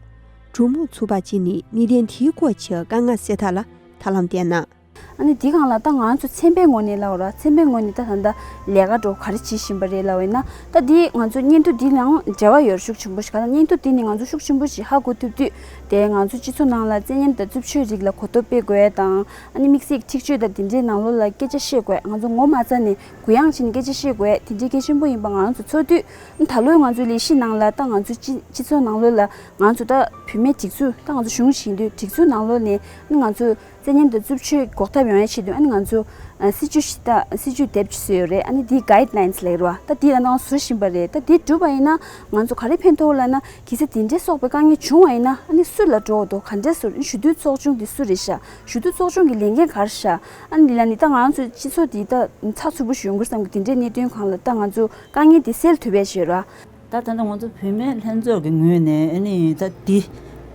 གྲོགས་མོ་ཚུགས་པ་བཅས་ནས་གནད་དོན་དེའི་སྐོར་གྱི་དཀའ་ངལ་སེལ་ཐབས་ལ་ཐབས་ལམ་བསྟན་གནང་། ཨ་ནི་འདི་སྒང་ལ་ད་ང་ཚོ་ཚན་པའི་ངོས་ནས་ལབ་ར། ཚན་པའི་ངོས་ནས་ད་ད་ལྟ་ལས་ཀ་འགྲོ་ག་རེ་བྱེད་བཞིན་པ་རེད་ལབ་ཡིན་ན། ད་འདི་ང་ཚོ་སྙན་ཐོ་འདི་ནང་འབྲེལ་བ་ཡོད་ཤུགས་ཆེན་པོ་ཞིག་ག་ད་སྙན་ཐོ་འདི་ནས་ང་ཚོ་ཤུགས་ཆེན་པོ་ཞིག་ཧ་གོ་ཐུབ་དུས། དེ་ང་ཚོ་སྤྱི་ཚོགས་ནང་ལ་བཙན་ཉམས་དང་རྩུབ་སྤྱོད་རིགས་ལ་གོ་རྟོགས་སྤེལ་དགོས་དང་། ཨ་ནི་དམིགས་བསལ་འཁྲིག་སྤྱོད་དང་དེ་འདྲའི་ནང་ལོགས་ལ་སྐད་ཆ་བཤད་དགོས། ང་ཚོ་ངོ་མ་ཚ་ནས་གུ་ཡངས་བྱས་ནས་སྐད་ཆ་བཤད་དགོས། དེ་འདྲའི་གལ་ཆེན་པོ་ཡིན་པ་ང་ཚོ་ཚོར་དུས། ད་ལོའི་ང་ཚོའི་ལས་གཞི་ནང་ལ་ད་ང་ཚོ་སྤྱི་སྤྱི་ཚོགས་ནང་ལོགས་ལ་ང་ཚོ་ད་བུད་མེད་སྒྲིག་འཛུགས་ད་ང་ཚོ་གཞུང་བཞིན་དུས་སྒྲིག་འཛུགས་ནང་ལོགས་ནས་ང་ཚོ་བཙན་ཉམས་དང་རྩུབ་སྤྱོད་འགོག་ཐབས་ཡོང་ཡ་ཆེད་དུ་ཨ་ནི་ང་ཚོ་ཨ་སྲིད་ཇུས་ཤིག་ད་སྲིད་ཇུས་དེབ་ཅིག་བཟོས་ཡོད་རེད། ཨ་ནི་དེའི་guidelines་ལབ་རེད་བ། ད་དེ་ད་ནང་བཟོ་བཞིན་པ་རེད། ད་དེ་གྲུབ་པ་ཡིན་ན་ང་ཚོ་ག་རེ་ཕན་ཐོགས་ལབ་ན། གལ་སྲིད་དེ་འདྲའི་སོགས་པའི་དཀའ་ངལ་བྱུང་བ་ཡིན་ན་ཨ་ནི་སུ་ལ་འགྲོ་འདུག་ག་འདྲས་སུ་ཞུ་གཏུག་ཚོགས་ཆུང་དེ་སུ་རེད་ཤག་ཞུ་གཏུག་ཚོགས་ཆུང་གི་ལས་འགན་ག་རེ་ཤག་ཨ་ནི་ལ་ནི་ད་ང་ཚོ་སྤྱི་ཚོགས་དེ་ད་ཚགས་ཚུད་པོ་ཞིག་ཡོང་གི་རེད་བསམ་གི། དེ་འདྲའི་གནད་དོན་སྒང་ལ་ད་ང་ཚོ་དཀའ་ངལ་དེ་སེལ་ཐུབ་པའི་ཞོར་ར། ད་ད་ལྟ་ང་ཚོ་བུད་མེད་ལྷན་ཚོགས་ཀྱི་ངོས་ནས་ཨ་ནི་ད་འདི་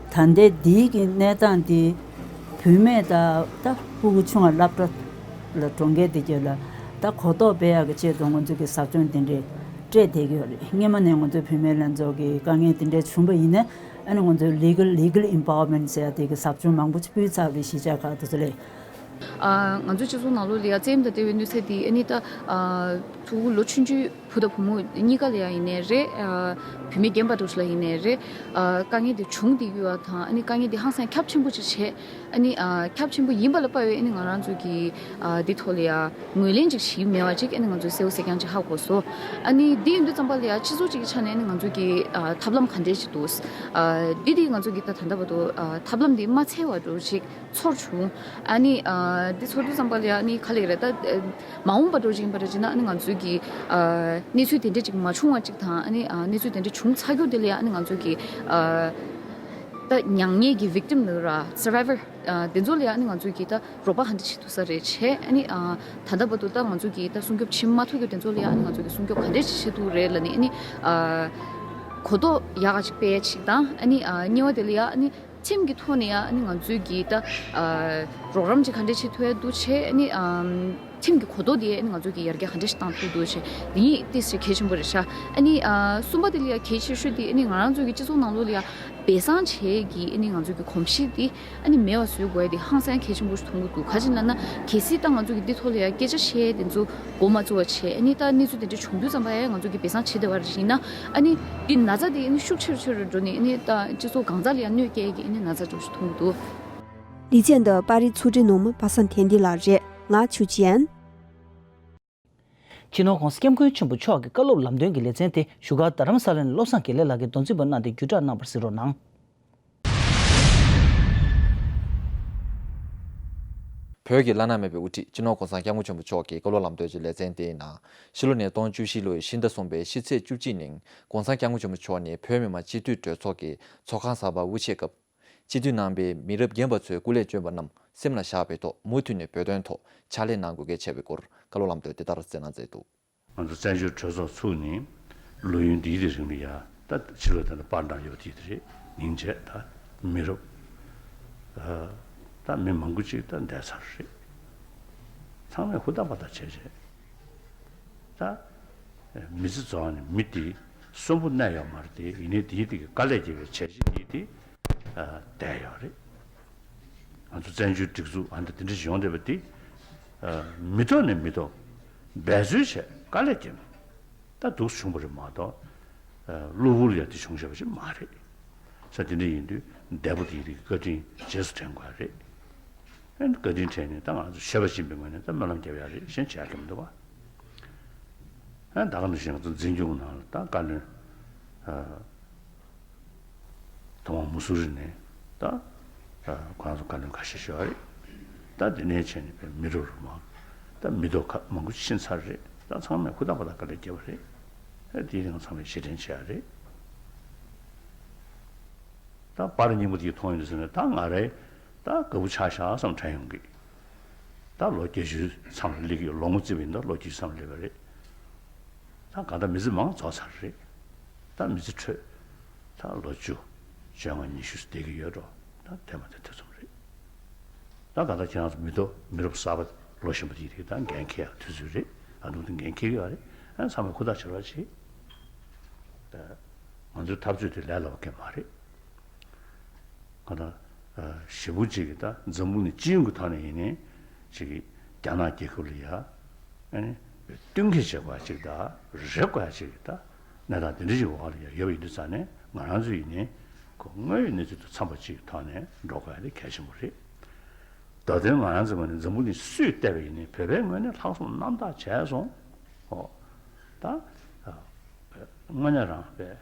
ད་ལྟའི་འདིའི་གི་གནས་སྟངས་འདི་བུད་མེད་ད་ད་ཕྲུ་གུ་ཆུང་བ་སློབ་གྲྭ་ལ་འགྲོ་མཁན་དེ་གྱོད་ལ་ད་གོ་རྟོགས་སྤེལ་ཡག་གི་ཆེད་དུ་ང་ཚོ་གི་ཟབ་སྦྱོང་དེ་འདྲས་སྤྲད་བསྡད་ཀྱི་ཡོད་རེད། སྔོན་མ་ནས་ང་ཚོའི་བུད་མེད་ལྷན་ཚོགས་ཀྱི་དཀའ་ངལ་དེ་འདྲས་བྱུང་བ་ཡིན་ན་ཨ་ནི་ང་ཚོའི་legal legal empowerment་ཟེར་ཡག་དེ་གི་ཟབ་སྦྱོང་མང་པོ་ཅིག་སྤེལ་ཚར་བའི་གཞིས་ཆགས་ཁག་དེ་ཚོ་ལས། ཨ། ང་ཚོའི་སྤྱི་ཚོགས་ནང་ལོགས་ལ་ཡ་བཙན་དང་འབྲེལ་བའི་གནོད་འཚེ་འདི་ཨ་ནི་ད་ཨ་ཕྲུ་གུ་ལོ་ཆུང་ཆུང་བུ་དང་བུ་མོ་གཉིས་ཀ་ལ་ཡ་ཡིན་ནའི་རེད། ཨ་བུད་མེད་རྒན་པ་འདྲ་བོ་ཞིག་ལ་ཡིན་ནའི་རེད། ཨ་དཀའ་ངལ་འདི་བྱུང་བསྡད་ཡོད་པ་དང་ཨ་ནི་དཀའ་ངལ་འདི་ཧང་སང་ཁྱབ་ཆེན་པོ་ཅིག་བྱས། ཨ་ནི་ཨ་ཁྱབ་ཆེན་པོ་ཡིན་པ་ལ་དཔག་པའི་ཨ་ནི་ང་རང་ཚོ་གི་ཨ་འདི་ཐོག་ལ་ཡ་ངོས་ལེན་ཅིག་བྱས་མེད་པ་ཅིག་ཨ་ནི་ང་ཚོའི་གསལ་བོ་གསལ་རྐྱང་ཅིག་ཧ་གོ་སོང་། ཨ་ནི་འདི་ཡིན་དུས་ཙམ་པ་ལ་ཡ་སྤྱི་ཚོགས་ཅིག་གི་ཆ་ནས་ཨ་ནི་ང་ཚོ་གི་ཨ་ཐབས་ལམ་ག་འདྲས་ཅིག་འདུག་ཨ་འདི་འདི་ང་ཚོ་གི་ད་ད་ལྟ་བར་དུ་ཨ་ཐབས་ལམ་འདི་མ་འཚལ་བ་འདྲ་བོ་ཅིག་ཚོར་བྱུང་། ཨ་ནི་ཨ་འདི་ཚོར་དུས་ཙམ་པ་ལ་ཡ་ཨ་ནི་ག་ལེ་རེད་ད། ཨ་མ་འོངས་པ་འདྲ་བོ་ཅིག་ཡིན་པ་རེད་ཅེ་ན་ཨ་ནི་ང་ཚོའི་གི་ཨ་གནས་ཚུལ་དེ་འདྲ་ཅིག་མ་བྱུང་བ་ཅིག་དང་ཨ་ནི་ཨ་གནས་ཚུལ་དེ་འདྲ་བྱུང་ཚར་རྒྱུ་དེ་ལ་ཡ་ཨ་ནི་ང་ཚོའི་གི་ཨ་ད་མྱ་ངན་གི་victim་ནི་ར་survivor་ཨ་དེ་ཚོ་ལ་ཡ་ཨ་ནི་ང་ཚོའི་གི་ད་རོགས་པ་ག་འདྲ་བྱེད་ཐུབ་ས་རེད་བྱས། ཨ་ནི་ཨ་ད་ལྟ་བར་དུ་ད་ང་ཚོའི་གི་ད་སྲུང་སྐྱོབ་བྱེད་མ་ཐུབ་རྒྱུ་དེ་ཚོ་ལ་ཡ་ཨ་ནི་ང་ཚོའི་གི་སྲུང་སྐྱོབ་ག་འདྲ་ཅིག་བྱེད་ཐུབ་རེད་ལབ་ནི་ཨ་ནི་ཨ་གོ་རྟོགས་ཡག་ག་ཅིག་སྤེལ་ཡ་ཅིག་དང་ཨ་ནི་ཨ་གཉིས་པ་དེ་ལ་ཡ་ཨ་ནི། ཁྲིམས་ཀྱི་ཐོག་ནས་ཡང་ཨ་ནི་ང་ཚོའི་གི་ད་ཨ་རོགས་རམ་ཅིག་ག་འདྲས་བྱེད་ཐུབ་ཡ་འདུག་བྱས། ཨ་ནི་ཨམ་ཁྲིམས་ཀྱི་གོ་རྟོགས་དེ་ཨ་ནི་ང་ཚོའི་གི་ཡར་རྒྱས་ག་འདྲས་ཤིག་བཏང་ཐུབ་འདུག་བྱས། འདི་གཉིས་ཏོག་ཙམ་གལ་ཆེན་པོ་རེད་ཤག་ཨ་ནི་ཨ་གསུམ་པ་དེ་ལ་ཡ་གལ་ཆེ་ཤོས་དེ་ཨ་ནི་ང་རང་ཚོའི་གི་སྤྱི་ཚོགས་ནང་ལོགས་ལ་ཡ་སྦས་གསང་བྱེད་ཀྱི་ཨ་ནི་ང་ཚོའི་གི་གོམས་གཤིས་དེ་ཨ་ནི་མེད་པ་བཟོ་དགོས་ཡ་དེ་ཧང་སང་གལ་ཆེན་པོ་ཞིག་མཐོང་གི་འདུག་ག་ཅི་ལབ་ན་གལ་སྲིད་ད་ང་ཚོ་གི་འདི་ཐོག་ལ་ཡ་སྐད་ཆ་བཤད་དེ་ཚོ་འགོ་མ་བཙུགས་པ་བྱས། ཨ་ནི་ད་གནས་ཚུལ་དེ་འདྲ་བྱུང་དུས་ཙམ་པ་ཡ་ང་ཚོ་གི་སྦས་གསང་བྱེད་བསྡད་པ་རེད་ན་ཨ་ནི་འདི་ན་ཚ་དེ་ཨ་ནི་ཤུགས་ཆེ་རུ་ཆེ་རུ་འགྲོ་ནས་ཨ་ནི་ད་སྤྱི་ཚོགས་གང་ཙམ་ལ་ཡ་གནོད་སྐྱེལ་གྱི་ཨ་ནི་ན་ཚ་འདྲ་བོ་ཞིག་མཐོང་གི་འདུག་ལེ་ཚན་འདི་པར་རིས་ཚོགས་སྒྲིག་གནང་མི་པ་སངས་བསྟན་འཛིན་ལགས་རེད། ང་ཆུ་ཅན། སྤྱི་ནོར་༧གོང་ས་༧སྐྱབས་མགོན་ཆེན་པོ་མཆོག་གི་བཀའ་སློབ་ལམ་སྟོན་གྱི་ལེ་ཚན་དེ་བཞུགས་སྒར་རྡ་རམ་ས་ལ་ནས་བློ་བཟང་དགེ་ལེགས་ལགས་ཀྱིས་མདོ་འཛིན་པ་གནང་སྟེ་བརྒྱུད་བསྒྲགས་གནང་བར་གཟིགས་རོགས་གནང་། བོད་ཀྱི་བླ་ན་མེད་པའི་དབུ་ཁྲིད་སྤྱི་ནོར་༧གོང་ས་༧སྐྱབས་མགོན་ཆེན་པོ་མཆོག་གི་བཀའ་སློབ་ལམ་སྟོན་གྱི་ལེ་ཚན་དེའི་ནང་ཕྱི་ལོ་ནས་སྟོང་བཅུ་བཞི་ལོའི་ཕྱི་ཟླ་གསུམ་པའི་ཕྱི་ཚེས་བཅུ་གཅིག་ཉིན་༧གོང་ས་༧སྐྱབས་མགོན་ཆེན་པོ་མཆོག་ནས་བོད་མི་མང་སྤྱི་འཐུས་གྲོས་ཚོགས་ཀྱི་ཚོགས་ཁང་གསར་པར་དབུ་ཆེད་སྐབས། སྤྱི་འཐུས་རྣམ་པས་མི་རབས་རྒན་པ་ཚོའི་སྐུ་ལས་བསྐྱོན་པ་རྣམས་སེམས་ལ་བཞག་པའི་ཐོག་མུ་མཐུད་ནས་བོད་དོན་ཐོག་ཕྱག་ལས་གནང་དགོས་གལ་ཆེ་བའི་སྐོར་བཀའ་སློབ་ལམ་སྟོན་དེ་ལྟར་སྩལ་གནང་མཛད་འདུག་ང་ཚོ་བཙན་བྱོལ་གྲོས་ཚོགས་ཚུགས་ནས་ལོ་ཡུན་འདིའི་རིང་ལ་ཡ་ད་ཕྱི་ལོ་ད་ལྟ་པར་འདྲ་ཡོད་དེ་རེད། ཉིན་བྱས་ད་མི་རབས་ད་མི་མང་པོ་ཅིག་ད་འདས་ཚར་རེད། ཚང་མས་ཧུར་ཐག་པ་ཐག་བྱས་བྱས་ད་མི་ཚེ་རྫོགས་ནས་མི་དེ་གསོན་པོ་གནས་ཡོད་མ་རེད་དེ། ཡིན་ནའི་དེའི་དེ་གི་དཀའ་ལས་བརྒྱབ་པའི་བྱས་རྗེས་དེ་དེ་བསྡད་ཡོད་རེད། ང་ཚོ་བཙན་བྱོལ་སྒྲིག་འཛུགས་ཨ་འདྲ་དེ་འདྲ་ཞིག་ཡོང་བསྡད་པ་དེ། མི་ཐོག་ནས་མི་ཐོག་འབད་རྩོལ་བྱས་དཀའ་ལས་བརྒྱབ་ནས་ད་འདུག་བྱུང་བ་རེད་མ་གཏོགས། གློ་བུར་ཡ་དེ་བྱུང་བཞག་པ་ཞིག་མ་རེད། ས་དེ་འདྲ་ཡིན་དུས་འདས་པོ་དེའི་རིགས་བཀའ་དྲིན་རྗེས་སུ་དྲན་དགོས་རེད། ཨ་ནི་བཀའ་དྲིན་དྲན་ནས་ད་ང་ཚོ་ཤེས་པ་སྦྱིན་པའི་ངོས་ནས་ད་སྨོན་ལམ་རྒྱབ་ཡ་རེད། གཞན་བྱེད་ཡ་གི་མི་འདུག་བ། ཨ་ད་ག་ནང་བཞིན་ང་ཚོ་འཛིན་སྐྱོང་ནང་ལ་ད་བཀའ་བློན། ཨ། ཐོག་མར་མུ་སུ་རི་ནས་ད་ཨ་ཁོ་རང་ཚོ་བཀའ་བློན་ཁ་ཤས་ཤིག་ཡོད་རེད། ད་དེ་ནས་བྱས་ནས་བའི་མི་རབས་རུ་མང་ད་མི་ཐོག་ཁག་མང་པོ་ཕྱིན་ཚར་རེད། ད་ཚང་མས་ཧུར་ཐག་པ་ཐག་དཀའ་ལས་བརྒྱབ་པ་རེད། ཨ་དེའི་རིང་ཚང་མས་རྗེས་དྲན་བྱེད་ཡ་རེད། ད་པར་རྙིང་པ་དེ་མཐོང་ཡོང་དུས་ཟེར་ནས་ད་ང་རའི་ད་དགའ་པོ་ཆགས་ཤག་བསམ་དྲན་ཡོང་གི། ད་ལོ་བརྒྱད་ཅུའི་མཚམས་ལ་སླེབས་ཀྱི་ཡོད། ལོ་ངོ་བརྩིས་པ་ཡིན་ན་ལོ་བརྒྱད་ཅུ་མཚམས་ལ་སླེབས་པ་རེད། ད་གང་ལྟར་མི་ཚེ་མང་རྫོགས་ཚར་རེད། ད་མི་ཚེ་འཕྲོད་ད་ལོ་བཅུ་བཅོ་ལྔ་ཉི་ཤུ་བསྡད་ཀྱི་ཡོད་འགྲོ། ད་དེ་མ་དེ་ཐེ་ཚོམ་རེད། ད་གང་ལྟར་ཁྱེད་རང་ཚོ་མི་ཐོག་མི་རབས་གསར་པ་ལོ་གཞོན་པ་དེ་རིགས་ད་འགན་འཁྱེར་ཡག་དུས་ཚོད་རེད། ཨ་ནུ་དེ་འགན་འཁྱེར་གྱི་ཡོད་རེད། ཨ་ཚང་མས་ཧུར་ཐག་བྱེད་རོགས་བྱེད། ད་ང་ཚོའི་འཐབ་རྩོད་དེ་ལས་སླ་བ་གང་ཡང་མ་རེད། ང་དང་ཞེ་པོ་ཅིག་གི་ད་འཛམ་བུ་གླིང་སྤྱི་ཡོངས་ཀྱི་ཐོག་ནས་ཡིན་ནའི་ཅིག་གི་རྒྱ་ནག་རྒྱལ་ཁབ་ལ་ཡ་ཨ་ནི་བསྟུན་གྱི་བྱེད་དགོས་ཡ་ཅིག་ད་རེ་དགོས་ཡ་ཅིག་གི་ད་གནས་སྟངས་དེ་འདྲ་ཅིག་འོག་ལ་ཡ་ཡོད་པ་ཡིན་དུས་ཙང་ནས་ང་རང་ཚོ་ཡིན་ནའི་ཁོ་དངོས་ཡོད་གནས་ཚུལ་དང་འཚམས་པ་ཅིག་གི་ཐོག་ནས་འགྲོ་དགོས་ཡ་དེ་གལ་ཆེན་པོ་རེད། ད་དོན་ང་རང་ཚོའི་ངོས་ནས་འཛམ་བུ་གླིང་སུས་བལྟས་པ་ཡིན་ནའི་བོད་པའི་ངོས་ནས་ལྷག་བསམ་རྣམ་དག་བྱས་སོང་། ཨོ། ད། དངོས་གནས་རང་བས་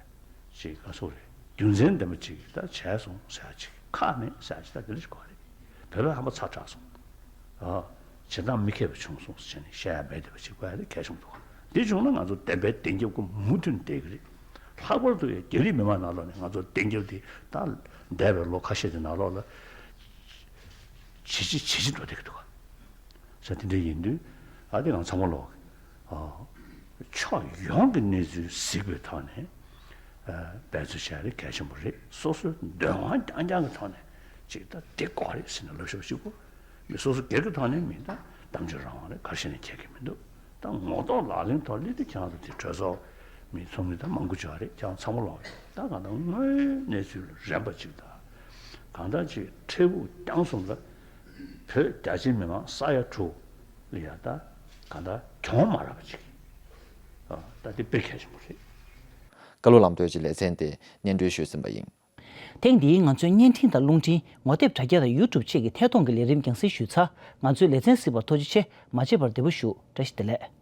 ཅིག་ག་སོགས་རེད། རྒྱུ་མཚན་ལྡན་པ་ཅིག་ད་བྱས་སོང་ཟེར་ཡ་ཅིག་ཁག་མེད་ཟེར་ཡ་ཅིག་ད་དེ་འདྲ་ཞིག་དགོས་རེད། བོད་པ་ཧམ་པ་ཚ་དྲགས་སོང་། ཨ། བྱེད་སྟངས་མི་མཁས་པ་བྱུང་སོང་ཟེར་ནས་བཤད་ཡ་མེད་བསྡད་པ་ཅིག་དགོས་ཡ་དེ་གལ་ཆེན་པོ་འདུག་དེ་བྱུང་ན་ང་ཚོ་བདེན་པའི་བདེན་རྒྱབ་ཀྱི་མུ་མཐུད་བསྡད་ཀྱི་རེད། ལྷག་པར་དུ་ཡང་རྒྱ་རིགས་མི་མང་ནང་ལོགས་ནས་ང་ཚོ་བདེན་རྒྱབ་དེ་ད་འདས་པའི་ལོ་ཁ་ཤས་ཀྱི་ནང་ལོགས་ལ་ཇེ་ཆེ་ཇེ་ཆེ་འགྲོ་བསྡད་ཀྱི་འདུག་ས་དེ་འདྲ་ཡིན་དུས་ཨ་དེ་ང་ཚང་མ་ལོག་ཕྱོགས་ཡོངས་ཀྱི་གནས་ཚུལ་གཟིགས་པའི་ཐོག་ནས་འབད་རྩོལ་བྱ་རེ་གལ་ཆེན་པོ་རེད། སོ་སོའི་འདོད་དབང་རྐྱང་རྐྱང་གི་ཐོག་ནས་ཅིག་ད་དེ་ཀོ་རེད་ཟེར་ནས་ལབ་ཤོག་གཅིག་པོ་མི་སོ་སོ་སྒེར་གྱི་ཐོག་ནས་མི་ད་གཏམ་བརྗོད་རང་དབང་རེད། ག་རེ་བྱས་ནས་ཁྱད་ཀྱི་མི་འདུག་ད་ངོ་ཐོག་ལག་ལེན་ཐོག་སླེབས་དུས་ཁྱེད་རང་ཚོ་དེ་གྲོས་ཚོགས་མི་ཚོགས་མི་ད་མང་པོ་ཅིག་རེད། ཁྱེད་རང་ཚང་མ་ལོག་ད་གང་ལྟར་དངོས་ཡོད་གནས་ཚུལ་རན་པ་ཅིག་ད་གང་ལྟར་ཅིག་འཕྲལ་ཕུགས་རྐྱང་གསུམ་ལ་བོད་རྒྱ་ཆེའི་མི་མང་ས་ཡ་དྲུག་ལ་ཡ་ད་གང་ལྟར་གྱོང་མ་རག་པ་ཅིག་ད་དེ་དཔེ་གལ་ཆེན་པོ་རེད། བཀའ་སློབ་ལམ་སྟོན་གྱི་ལེ་ཚན་དེ་སྙན་སྒྲོན་ཞུས་ཟིན་པ་ཡིན། ཐེངས་འདིའི་ང་ཚོའི་བརྙན་འཕྲིན་དང་རླུང་འཕྲིན། ངོ་དེབ་དྲ་རྒྱ་དང་ཡུ་ཊུབ་བཅས་ཀྱི་ཐད་གཏོང་གི་ལས་རིམ་རྒྱང་སྲིང་ཞུས་ཚར། ང་ཚོའི་ལེ་ཚན་གཟིགས་པར་ཐུགས་རྗེ་ཆེ། མ་བརྗེད་པར་བདེ་པོ་བཞུགས། བཀྲ་ཤིས་བདེ་ལེགས།